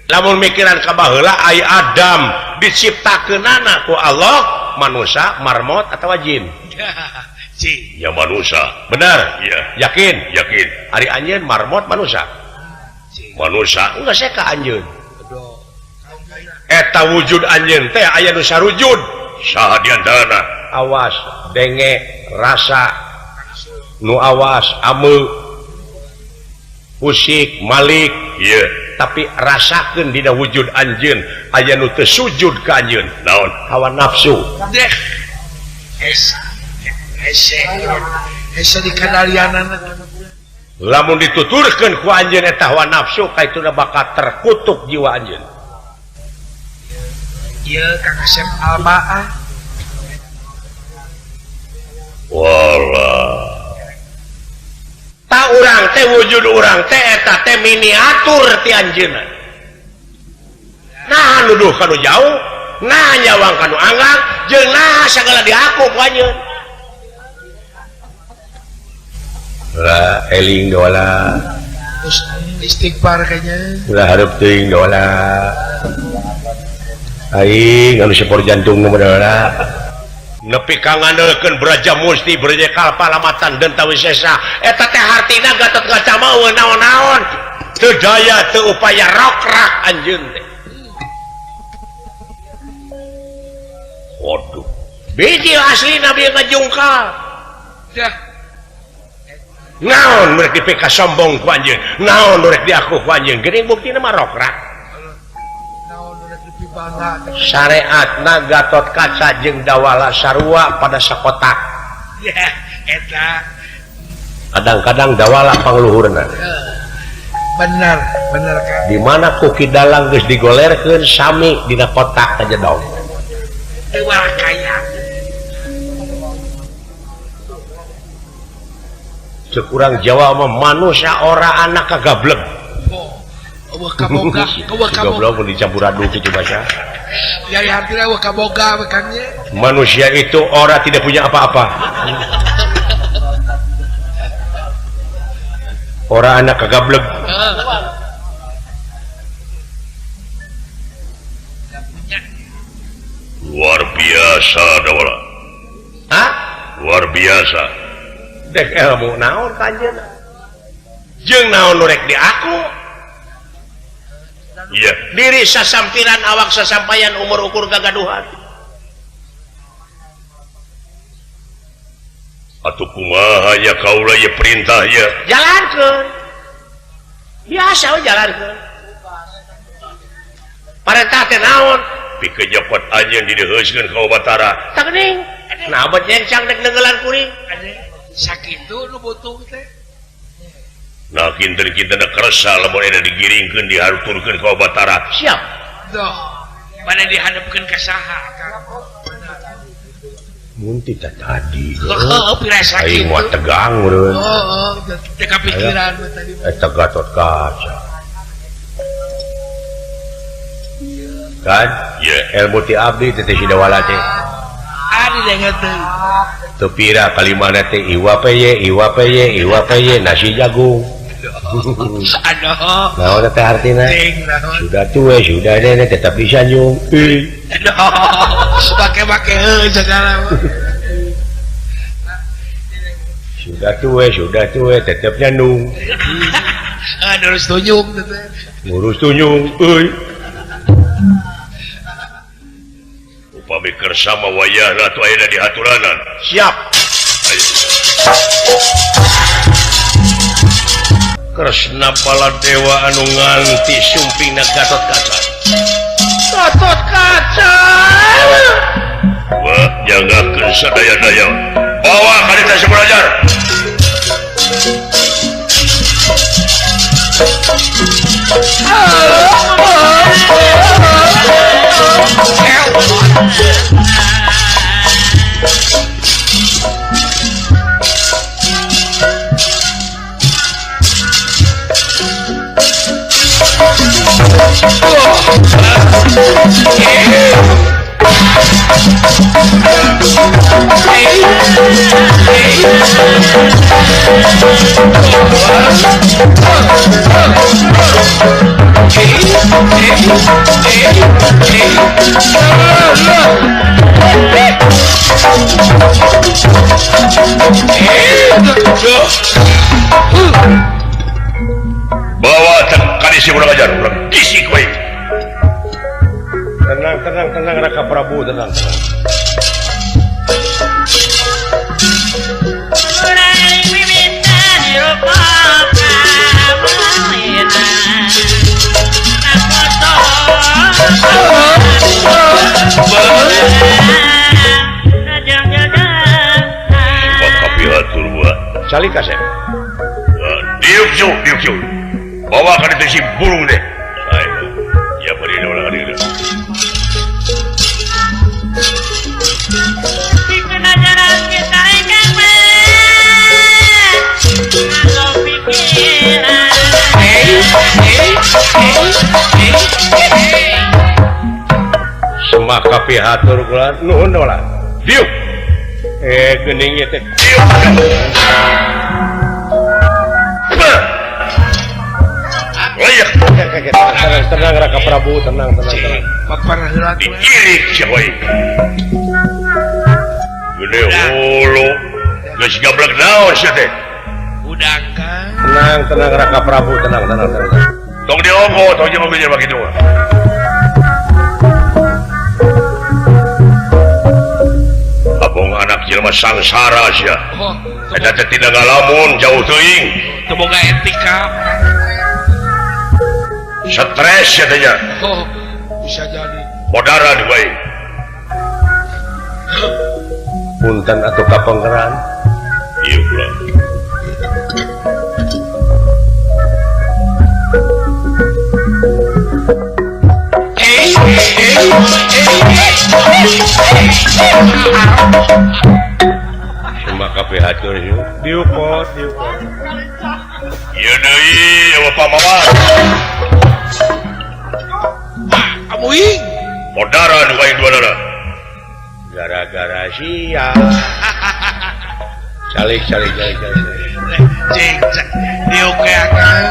Lamun mikiran ka baheula ai Adam diciptakeunana ku Allah manusia, marmot atawa jin. Ya manusia. Benar? Iya. Yakin? Yakin. Ari anjeun marmot manusia. Manusia. Enggak saya ka anjeun. Eta wujud anjeun teh aya nu sarujud. Saha di antarana? Awas denge rasa nu awas ame usik malik. Iya. Tapi rasakeun dina wujud anjeun aya nu teu sujud ka anjeun. Naon? Hawa nafsu. Deh. Hese. Hese dikandalianana. Lamun dituturkeun ku anjeun eta hawa nafsu kaituna bakal terkutuk jiwa anjeun. Ieu Kang Asep Almaa. Wallah. Ta urang teh wujud urang teh eta teh miniatur ti anjeunna. Nah nuduh ka nu jauh, nah nyawang ka nu anggang, jeung nah sagala diaku ku anjeun. Lah eling dola. Terus istighfar kayaknya. Ulah hareup teuing dola. Aing anu sepor jantung nu dola. Nepi ka ngandelkeun Braja Musti Braja Kalpa lamatan Denta Wisesa eta teh hartina Gatot Kaca mah eueuh naon-naon teu daya teu upaya rokrak anjeun teh. Waduh, biji aslina bieu ngajungkal. Dah. Naon rek dipika sombong ku anjeun, naon rek diaku ku anjeun, geuning buktina mah rokrak. Syariatna Gatot Kaca jeung Dawala sarua pada sakotak. Ya, eta. Kadang-kadang Dawala pangluhurna. Bener, bener kan. Di mana ku Ki Dalang geus digolerkeun sami dina kotak aja dong. Teu kaya. Ceuk urang Jawa mah manusia ora anak kagableg. Eueuh kaboga, eueuh kaboga. Goblok mun dicampur aduk kitu bahasa. Ya ya artinya eueuh kaboga bekannya. Manusia itu ora tidak punya apa-apa. Ora anak kagableg. Luar biasa Dawala. Hah? Luar biasa. Dek ilmu naon ka anjeunna? Jeung naon nu rek di aku? Iya. Diri sasampiran awak sasampayan umur ukur gagaduhan. Atuh kumaha ya kaula ye perintah ya. Jalankeun. Biasa we jalankeun. Parentah teh naon? Pikeun nyokot anjeun dideheuskeun ka Batara. Tah geuning. Nah abot nyencang dek neunggelan kuring. Sakitu nu butuh teh. Nah kinten-kinten kersa lamun eta digiringkeun dihaturkeun ka Batara. Siap. Doh, mana dihadapkeun ka saha Kang? Mun ti tadi. Heuh, pirasa kitu. Aing mah tegang meureun. Heeh, teu kapikiran mah tadi. Eta Gatot Kaca. Kan? Ye, ilmu ti abdi teh si Dawala teh. Ari dengar teh. Teu pira kalimana teh iwa peye, iwa peye, iwa peye nasi jagung. Aduh. Naon teh artina? Sudah tua, sudah nenek tetap disanjung. Aduh. Pake-pake heuh segala. Sudah tua tetap nyandung. Ngurus tunjung teh. Ngurus tunjung euy. Upami kersa mah wayahna atuh ayeuna dihaturanan. Siap. Ayo. Kresna Baladewa anu nganti sumpingna Gatot Kaca. Gatot Kaca. Wah, jagakeun sadaya-daya. Bawa ka ditu belajar. Oh. Bawa kali si urang ajar urang disik we. Tenang tenang tenang Raka Prabu, tenang tenang. Calik kasep. Diuk juk, diuk juk. Bawa kan itu si burung deh. Ya beri orang ada. Semak kapihatur kula nuhun dola. Diuk. Geuning ieu teh. Diuk. Tenang, tenang Raka Prabu, tenang, tenang, tenang. Diirik siapa ini? Gede hulu, geus gablek naon sia teh? Udang kan. Tenang, tenang Raka Prabu, tenang, tenang, tenang. Tong diogo, tong jeung mobil jelema kitu. Abong anak jelema sangsara sia. Eta teh tidak ngalamun jauh teuing. Teu boga etika. Stres ya tanya. Oh, bisa jadi. Bodaran bae. Punten atau kapengkeran? Iya kula. Cuma kabeh hatur yuk. Diupot, diupot. Ieu deui Bapak Mama. Amuing. Bodaran wae dua dara. Gara-gara sia. Calik calik calik calik. Cing cing. Diokeakan.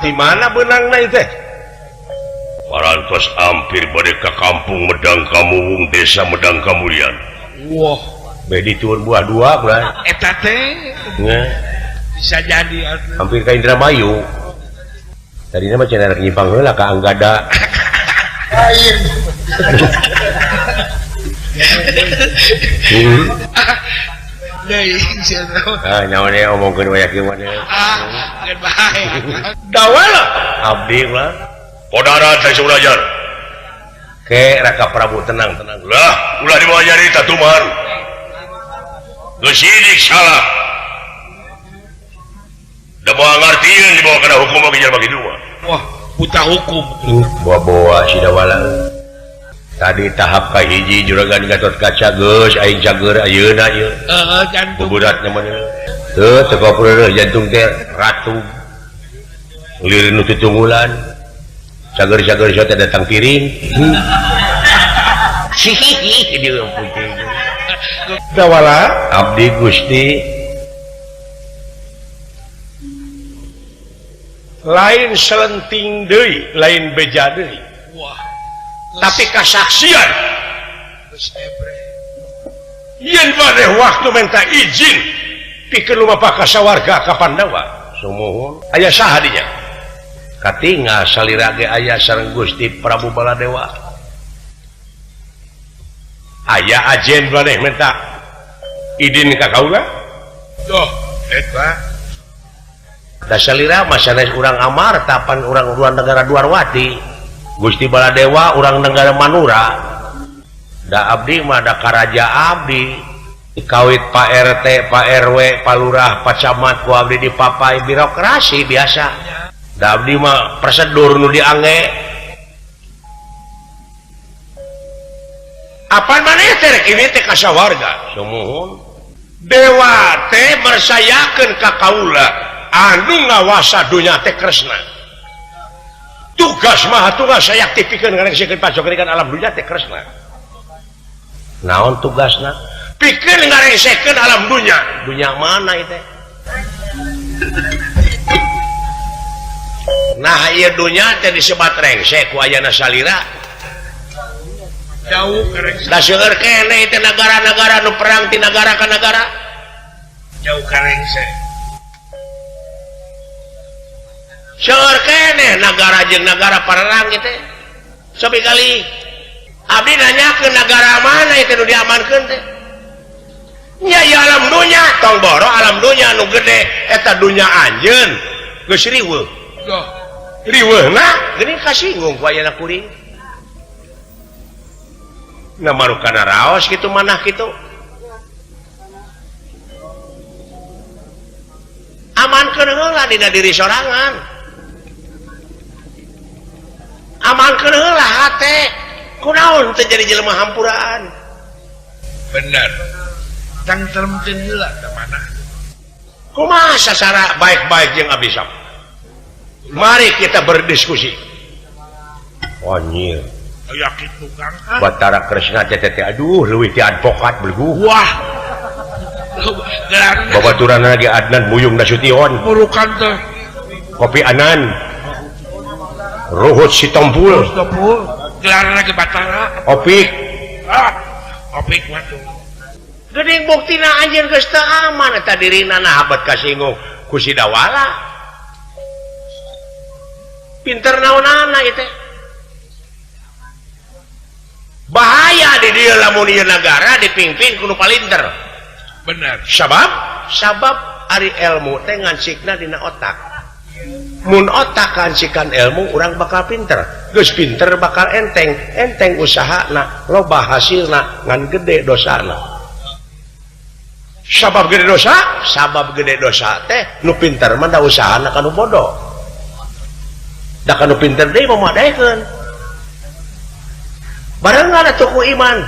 Di mana beunangna ieu teh? Parantos hampir bade ka kampung Medang Kamuwung, desa Medang Kamulian. Wah, bedi turun buah dua bray. Eta teh. Bisa jadi atuh. Hampir ka Indramayu. Tadinya mah cenah rek nyimpang heula ka Anggada. Lain. Deui cenah. Ah, nyawa nya omongkeun wae kieu mah. Ah, geus bae. Dawala abdi lah. Podara teh saurajar. Ke Raka Prabu tenang tenang. Lah, ulah dibawa nyarita tuman. Geus sidik salah. Da moal ngartieun dibawa kana hukum oge jelema kitu mah. Wah, buta hukum. Bawa-bawa si Dawala. Tadi tahap ka hiji juragan Gatot Kaca geus aing cager ayeuna ieu. Heeh, jantung. Buburatna mah. Teu teu kopreureun jantung teh ratu. Lieur nu tutunggulan. Cager-cager sia teh datang piring. Dawala abdi Gusti lain selenting deui, lain beja deui. Wah. Tapi kasaksian. Yen maneh waktu minta izin pikeun lumapah ka sawarga ka Pandawa. Sumuhun aya saha dinya? Katingal salira ge aya sareng Gusti Prabu Baladewa. Aya ajen maneh minta idin ka kaula? Duh, eta. Da salira mah sanes urang Amarta pan urang urang negara Dwarwati. Gusti Baladewa urang negara Manura. Da abdi mah da karaja abdi. Dikawit Pak RT, Pak RW, Pak Lurah, Pak Camat ku abdi dipapai birokrasi biasa. Da abdi mah prosedur nu diangge. Apan maneh teh rek ini teh ka sawarga? Sumuhun. Dewa teh mersayakeun ka kaula anu ngawasa dunya teh Kresna. Tugas mah tugas saya aktifikeun ngarengsekeun pajogrikan alam dunya teh Kresna. Naon tugasna? Pikeun ngarengsekeun alam dunya. Dunya mana ieu teh? Nah ieu dunya teh disebat rengsek ku ayana salira. Jauh ka Da seueur keneh teh nagara-nagara nu perang ti nagara ka nagara. Jauh ka rengsek. Seueur keneh nagara jeung nagara parerang ieu teh. Sabi kali abdi nanyakeun nagara mana ieu teh nu diamankeun teh. Nya ieu alam dunya, tong boro alam dunya nu gede eta dunya anjeun geus riweuh. Duh, riweuhna geuning kasinggung ku ayana kuring. Nah marukana raos kitu manah kitu. Amankeun heula dina diri sorangan. Amankeun heula hate. Kunaon teu jadi jelema hampuraan. Bener. Tangtremkeun heula teh manah. Kumaha sasara baik-baik jeung abdi sok. Mari kita berdiskusi. Anjir. Aya kitu Kang. Batara Kresna teh teh aduh leuwih ti advokat belgu. Wah. Babaturan lagi Adnan Buyung Nasution. Murukan teh. Kopi Anan. Ruhut Sitompul. Sitompul. Gelar lagi Batara. Opik. Ah, Opik waduh. Geuning buktina anjeun geus teu aman eta dirina nah abet kasinggung ku si Dawala. Pinter naonana ieu teh. Bahaya di dieu lamun ieu nagara dipimpin ku nu palinter. Bener. Sabab sabab ari ilmu teh ngancikna dina otak. Mun otak ngancikan ilmu urang bakal pinter. Geus pinter bakal enteng, enteng usahana, loba hasilna ngan gede dosana. Sabab gede dosa? Sabab gede dosa teh nu pinter mah da usahana ka nu bodoh. Da ka nu pinter deui mah modaekeun. Barengan atuh ku iman.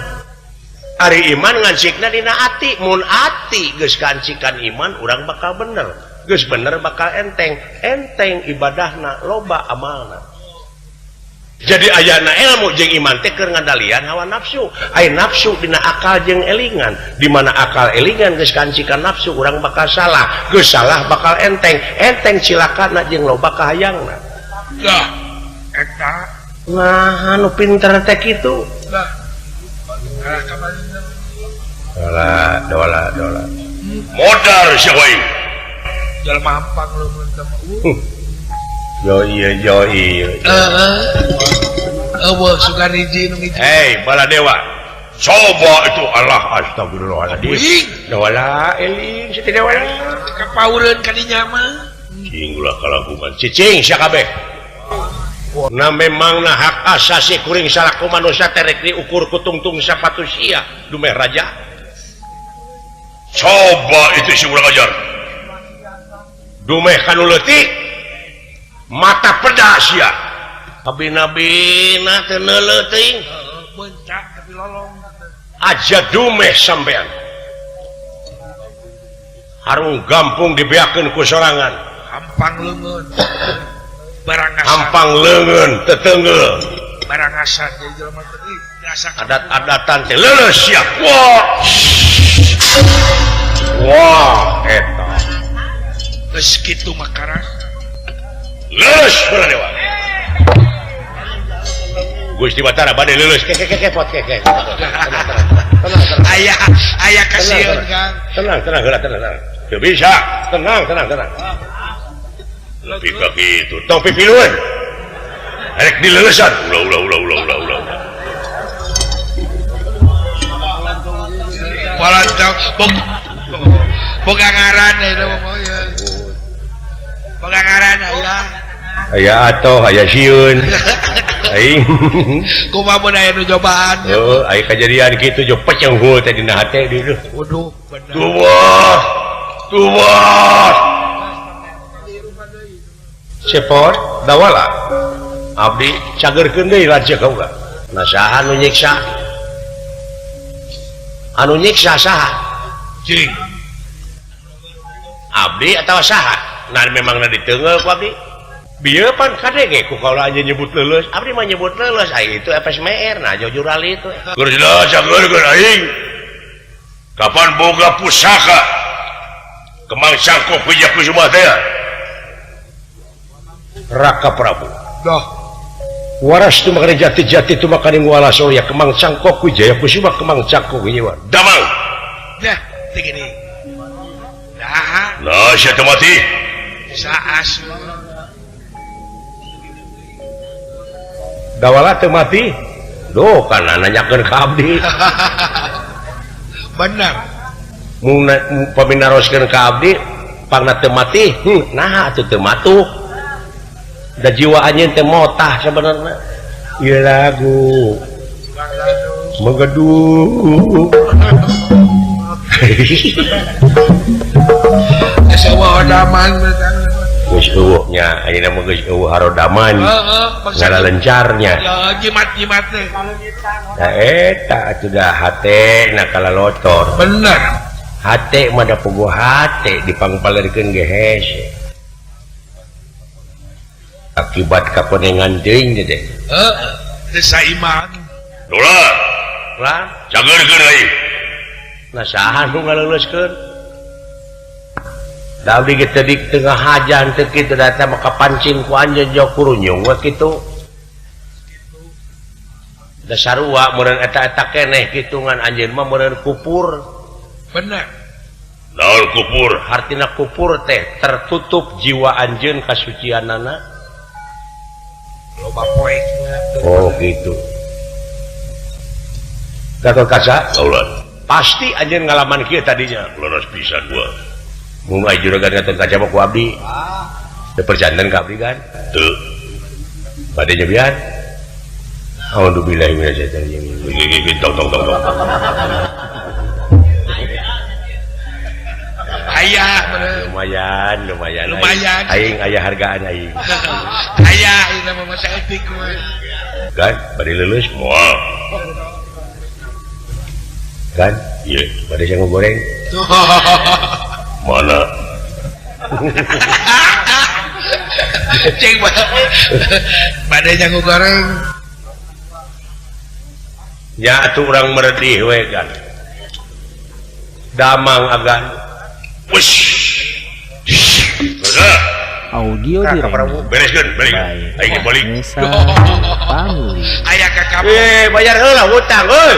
Ari iman ngancikna dina ati, mun ati geus kancikan iman urang bakal bener. Geus bener bakal enteng, enteng ibadahna loba amalna. Jadi ayana ilmu jeung iman teh keur ngandalian hawa nafsu. Aya nafsu dina akal jeung elingan. Di mana akal elingan geus kancikan nafsu urang bakal salah. Geus salah bakal enteng, enteng cilakana jeung loba kahayangna. Lah, eta nah anu pinter teh kitu. Lah. Dola, dola, dola. Modal siapa ini? Jalan mampang lu mantap. Yo iya, yo iya. Eueuh sugan hiji nu hiji. Hei, Baladewa. Coba itu Allah astagfirullahaladzim. Dola eling si dewala. Kapaureun ka dinya mah. Cing ulah kalakukan. Cicing sia kabeh. Nah memang nah hak asasi kuring salaku manusia terek diukur kutungtung sapatu sia dumeh raja. Coba itu si urang ajar. Dumeh kanu leutik mata peda sia. Abi-nabina teu neuleuh teuing. Bencak tapi lolong. Aja dumeh sampean. Harung gampung dibeakeun ku sorangan. Hampang leungeun. Barangasan. Hampang leungeun tetenggel. Barangasan jadi jelema teh biasa adat-adatan teh leuleus sia. Wah. Wah eta. Geus kitu makara. Leuleus Baladewa. Gusti Batara bade leuleus ke ke ke pot ke ke. Tenang tenang. Aya aya kasieun Kang. Tenang tenang heula tenang tenang. Teu bisa. Tenang tenang tenang. Lebih ka kitu. Tong pipilueun. Rek dileulesan. Ulah ulah ulah ulah ulah ulah. Walantong boga ngaran eta mah ya. Boga ngaran aya. Aya atoh aya sieun. Aing kumaha mun aya nu cobaan. Heuh, aya kajadian kitu jo peceng hul teh dina hate di. Waduh, bener. Tuh. Tuh. Cepot dawala. Abdi cagerkeun deui lanceuk kaula. Nah saha nu nyiksa? Anu nyiksa saha? Cing. Abdi atawa saha? Nah memangna diteungeul ku abdi. Bieu pan kadenge ku kaula anjeun nyebut leuleus. Abdi mah nyebut leuleus ai itu FSMR nah jujurali itu. Keur jelas cageurkeun aing. Kapan boga pusaka Kemang Cangkok Wijaya Kusuma teh? Raka Prabu. Dah. Waras tu makane jati-jati tu makane nguala surya Kemang Cangkok Wijaya Kusuma Kemang Cangkok Wijaya. Damang. Dah, teh gini. Dah. Nah, sia teu mati. Saas. Dawala teu mati. Duh, kana nanyakeun ka abdi. Benar. Mun pami naroskeun ka abdi, pangna teu mati, naha atuh teu matuh. Da jiwa anjeun teh motah sebenarnya. Ieu lagu menggedu. Geus eueuh daman geus eueuh nya ayeuna mah geus eueuh harodaman. Heeh, ngalencarnya. Jimat-jimat teh. Nah eta atuh da hate na kalalotor. Bener. Hate mah da puguh hate dipangpalerkeun ge hese. Akibat kakonengan teuing teh. Heeh, teu saiman. Dola. Lah, cageurkeun aing. Nah saha nu ngaleuleuskeun? Da abdi ge teu di tengah hajan teu kitu da eta mah kapancing ku anjeun jauh kurunyung we kitu. Da sarua meureun eta-eta keneh kitu ngan anjeun mah meureun kupur. Bener. Naon kupur? Hartina kupur teh tertutup jiwa anjeun kasucianana. Loba poekna. Oh gitu. Gatot Kaca? Kaulan. Pasti anjeun ngalaman kieu tadinya. Leres pisan gua. Mun aya juragan Gatot Kaca mah ku abdi. Teu perjanten ka abdi kan? Teu. Bade nyebian. A'udzubillahi minasyaitonir rajim. Tong tong tong tong. Ayah lumayan lumayan. Lumayan. Aing aya hargaan aing. Ayah ieu mah masa etik we. Kan bade leuleus moal. Kan? Iya, bade sangu goreng. Mana? Cing bade nyangu goreng. Ya atuh urang meredih we kan. Damang agan. Wush. Audio di bereskeun, balik. Aing balik. Aya ka kamu. Bayar heula hutang euy.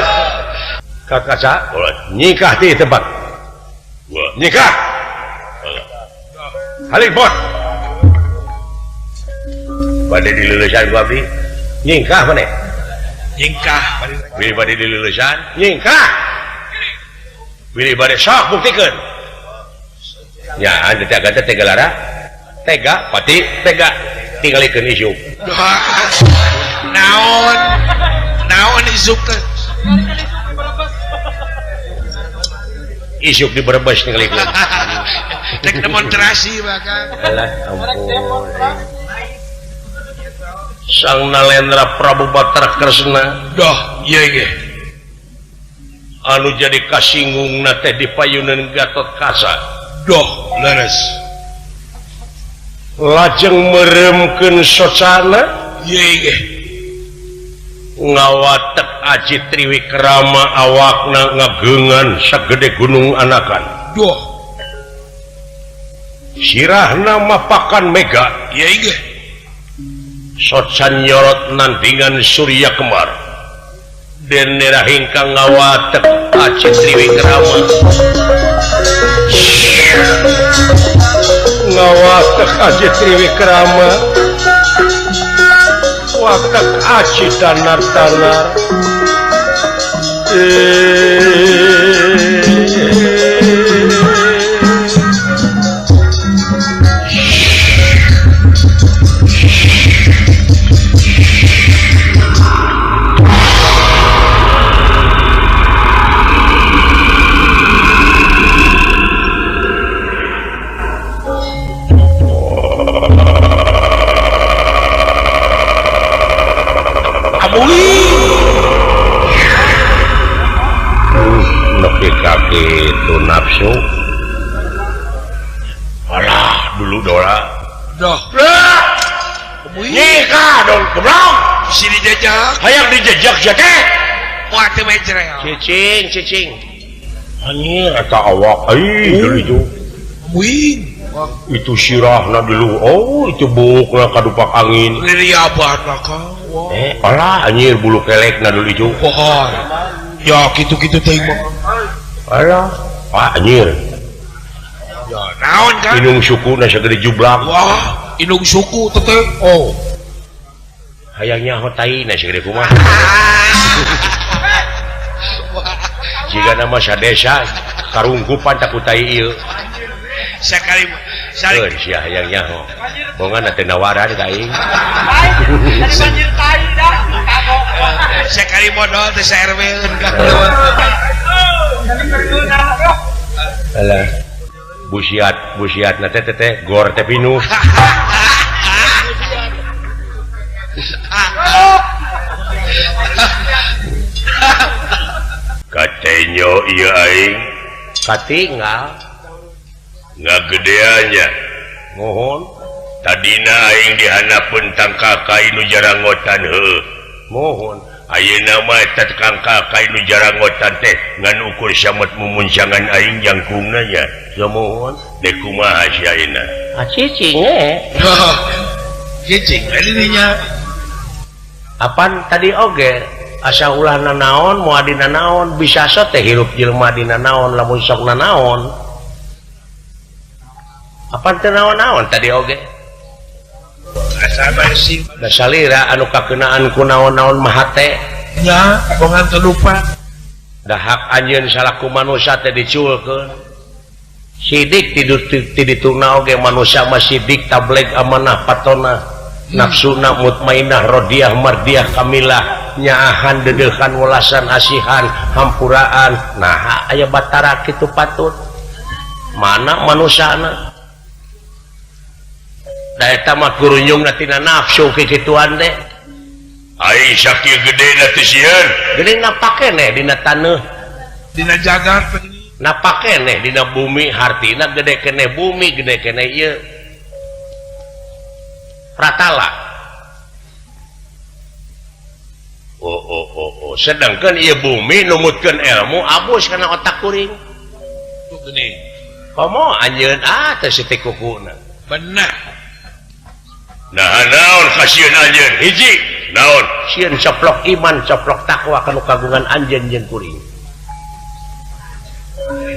Kakak sa, nikah di tempat. Nikah. Halik bot. Bade dilulusan ku abdi. Nyingkah maneh? Nyingkah. Bilih bade dilulusan, nyingkah. Bilih bade sok buktikeun. Ya, anu teh teh tega lara. Tega, pati tega. Tingalikeun isuk. Naon? Naon isuk teh? Isuk di Brebes tingalikeun. Rek demonstrasi bahkan. Alah ampun. Sang Nalendra Prabu Batara Kresna. Doh, ieu ge. Anu jadi kasingungna teh dipayuneun Gatot Kaca. Doh, leres. Lajeng meremkeun socana, ieu ge. Ngawatek Aji Triwikrama awakna ngageungan sagede gunung anakan. Doh. Sirahna mapakan mega, ieu ge. Socan nyorot nandingan Surya Kembar. Denera hingkang ngawatek Aji Triwikrama. Ngawatek Aji Triwikrama. Watek Aji danar-danar. Itu nafsu. Alah dulu Dora. Doh. Nikah dong goblok. Si dijejak. Hayang dijejak sia teh. Wah teu mejrel. Cicing, cicing. Anjir eta awak euy deui ju. Wih. Itu sirahna dulu. Oh, itu buukna kadupak angin. Liriaban ka. Alah anjir bulu kelekna dulu itu. Wah. Ya kitu-kitu teh mah. Alah, ah anjir. Ya naon kan? Inung sukuna sagede jublak. Wah, inung suku teh. Oh. Hayang nyaho taina sagede kumaha. Jika nama sadesa karungkupan tak ku tai ieu. Sakali sali sia hayang nyaho. Bongan teh nawaran ka aing. Banjir tai dah. Sakali modal teh sa-RW-eun ka. Alah. Busiat, busiat na teh teh gor teh pinuh. Katenyo ieu aing katinggal ngagedeannya mohon tadina aing dihanapeun tangkal kai nu jarangotan heuh mohon ayeuna mah eta tangkal kai nu jarangotan teh ngan ukur samet mumuncangan aing jangkungna nya ya mohon dek kumaha sia ayeuna ah cicing eh cicing dirinya apan tadi oge asa ulah nanaon moal dina naon bisa so teh hirup jelema dina naon lamun sok nanaon apan teu naon-naon tadi oge asa bersih da salira anu kakeunaan ku naon-naon mah hate nya bongan teu lupa da hak anjeun salaku manusia teh diculkeun sidik ti dituna oge manusia mah sidik tableg amanah patona nafsuna mutmainah rodiah mardiah kamilah nyaahan dedehan welasan asihan hampuraan nah aya batara kitu patut mana manusana da eta mah gurunyungna tina nafsu kikituan teh aing sakieu gedena teh sieun gede napak keneh dina taneuh dina jagat napak keneh dina bumi hartina gede keneh bumi gede keneh ieu pratala. Oh oh oh oh sedangkan ieu bumi numutkeun ilmu abus kana otak kuring geuning komo anjeun ah teh sitik kukuna bener nah naon kasieun anjeun hiji naon sieun coplok iman coplok takwa kanu kagungan anjeun jeung kuring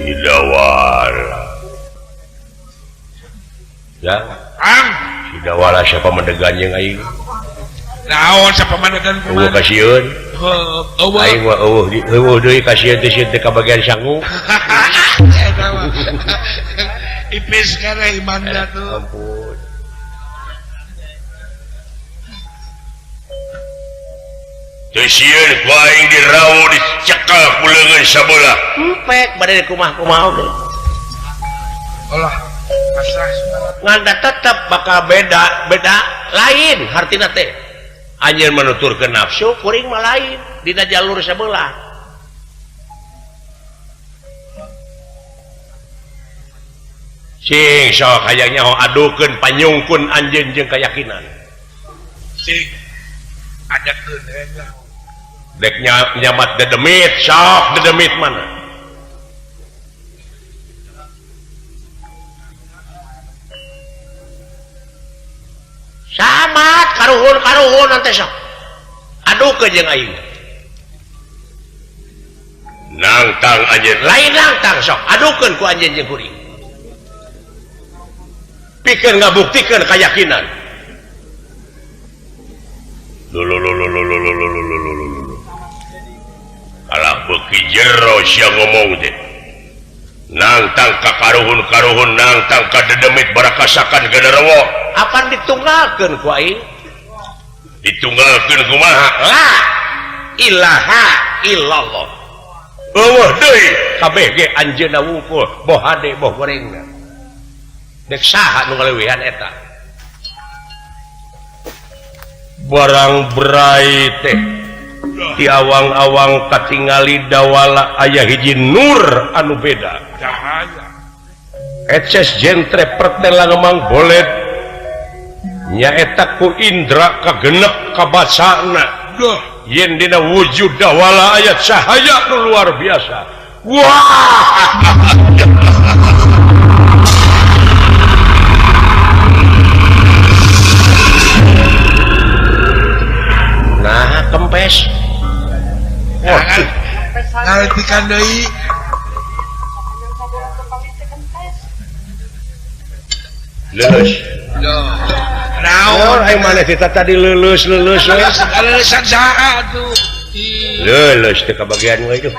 hidawala ya ang hidawala siapa mendegan jeung aing naon siapa mendegan kumaha eueuh kasieun heueuh aing mah eueuh eueuh deui kasieun teh sieun teh kabagian sangu ipis kana imanna tuh ampun teu sieun ku aing dirawu dicekal ku leungeun sabelah empek bade kumaha-kumaha oge olah pasrah ngan tetep bakal beda beda lain hartina teh anjeun menuturkeun nafsu kuring mah lain dina jalur sabelah sing sok hayang nyaho adukeun panyungkun anjeun jeung keyakinan sing ajakeun we dek nyamat dedemit sok dedemit mana samat karuhun-karuhun nanti sok adukeun jeung aing nangtang anjeun lain nangtang sok adukeun ku anjeun jeung kuring pikeun ngabuktikeun keyakinan lululululululululululu alah beuki jero sia ngomong teh nangtang ka karuhun-karuhun nangtang ka dedemit barakasakan genderuwo apan ditunggalkeun ku aing ditunggalkeun kumaha la ilaha illallah eueuh deui kabeh ge anjeunna wungkul boh hade boh gorengna dek saha nu ngaleuwihan eta barang berai teh di awang-awang katingali dawala aya hiji nur anu beda cahaya eces jentre pertel langemang bolet Nyaeta ku indra kagenep kabacana. Duh, yen dina wujud dawala aya cahaya nu luar biasa. Wah! Nah, kempes. Waduh. Ngaletikan deui. Lulus. Naon ai maneh teh tadi lulus lulus we. Lulusan saha atuh? Lulus teh kabagian we tuh.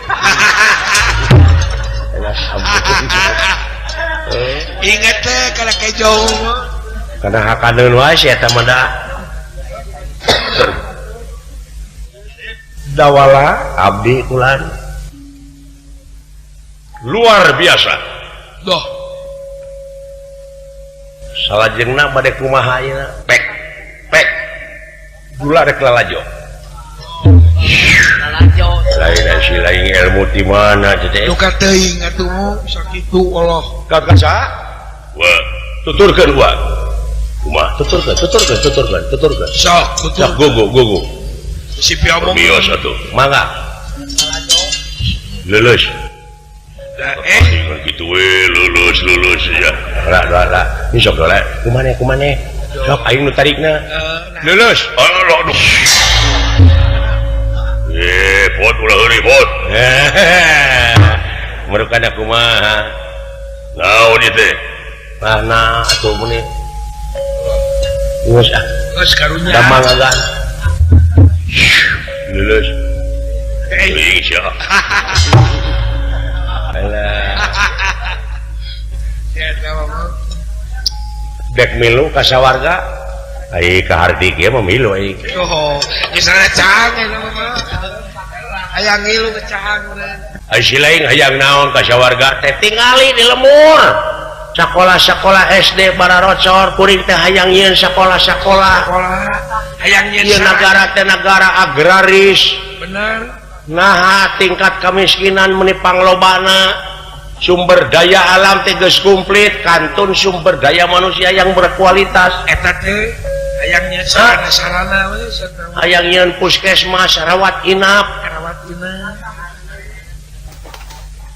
Ingat teh kana kejo. Kana hakaneun wae sia eta mah da. Dawala abdi kulan. Luar biasa. Doh. Salajengna bade kumaha ayeuna? Pek. Pek. Gula rek lalajo. Lalajo. Lain si lain ilmu ti mana teh? Duka teuing atuh sakitu Allah. Ka saha? Wa, tuturkeun wa. Kumaha? Tuturkeun, tuturkeun, tuturkeun, tuturkeun. Sok, tutur. Sok gogo, gogo. Si piomong bios atuh. Mangga. Lulus. Gitu we lulus lulus ya. Ra ra ra. Ini sok dola. Kumaneh kumaneh. Sok aing nu tarikna. Lulus. Aduh aduh. Pot ulah heureuy pot. Merukana kumaha? Naon ieu teh? Nah, atuh meni. Geus ah. Geus karunya. Damang agan. Lulus. Teuing sia. Dek milu ka sawarga ai ka hardi ge mah milu ai. Oh, geus cang eta mah. Hayang ngilu ke cang urang. Ai si lain hayang naon ka sawarga teh tingali di lemur. Sakola-sakola SD bararocor kuring teh hayang nyieun sakola-sakola. Hayang nyieun nagara teh nagara agraris. Bener. Nah, tingkat kemiskinan meni panglobana. Sumber daya alam teh geus komplit, kantun sumber daya manusia yang berkualitas. Eta teh hayang nyieun sarana-sarana we, hayang nyieun puskesmas, rawat inap, rawat inap.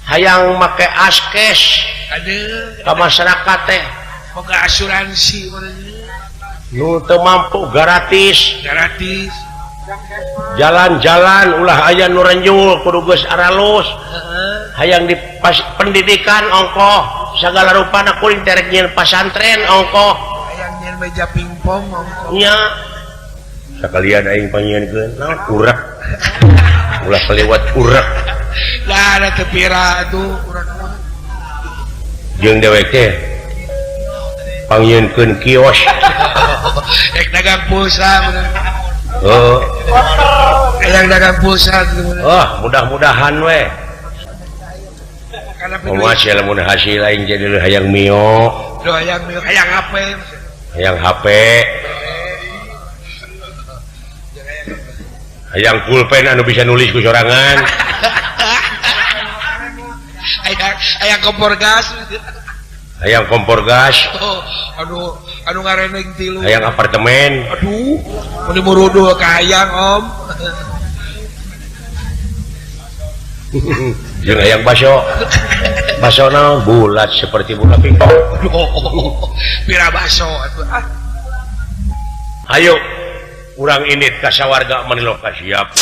Hayang make askes. Aduh, ka masyarakat teh boga asuransi nu teu mampu gratis. Gratis. Jalan-jalan ulah aya nu renjul kudu geus aralus. Hayang di pas, pendidikan ongkoh segala rupana kuring teh rek nyieun pasantren ongkoh. Hayang nyieun meja pingpong ongkoh. Nya. Sakalian aing pangieunkeun naon urek. Ulah kelewat urek. Lah da teu pira atuh urek mah. Jeung dewek teh pangieunkeun kios. Rek dagang pulsa bener. Oh. Hayang dagang pulsa. Oh, mudah-mudahan we. Kumaha sia lamun hasil aing jadi hayang mio. Duh hayang mio, hayang HP. Hayang HP. Hayang pulpen anu bisa nulis ku sorangan. Hayang kompor gas. Hayang kompor gas. Oh, aduh, anu ngareneng tilu. Hayang apartemen. Aduh, mun muruduh ka hayang om. Jeung hayang baso. Baso naon bulat seperti bola pingpong. Pira baso atuh ah. Ayo urang indit ka sawarga maniloka siap.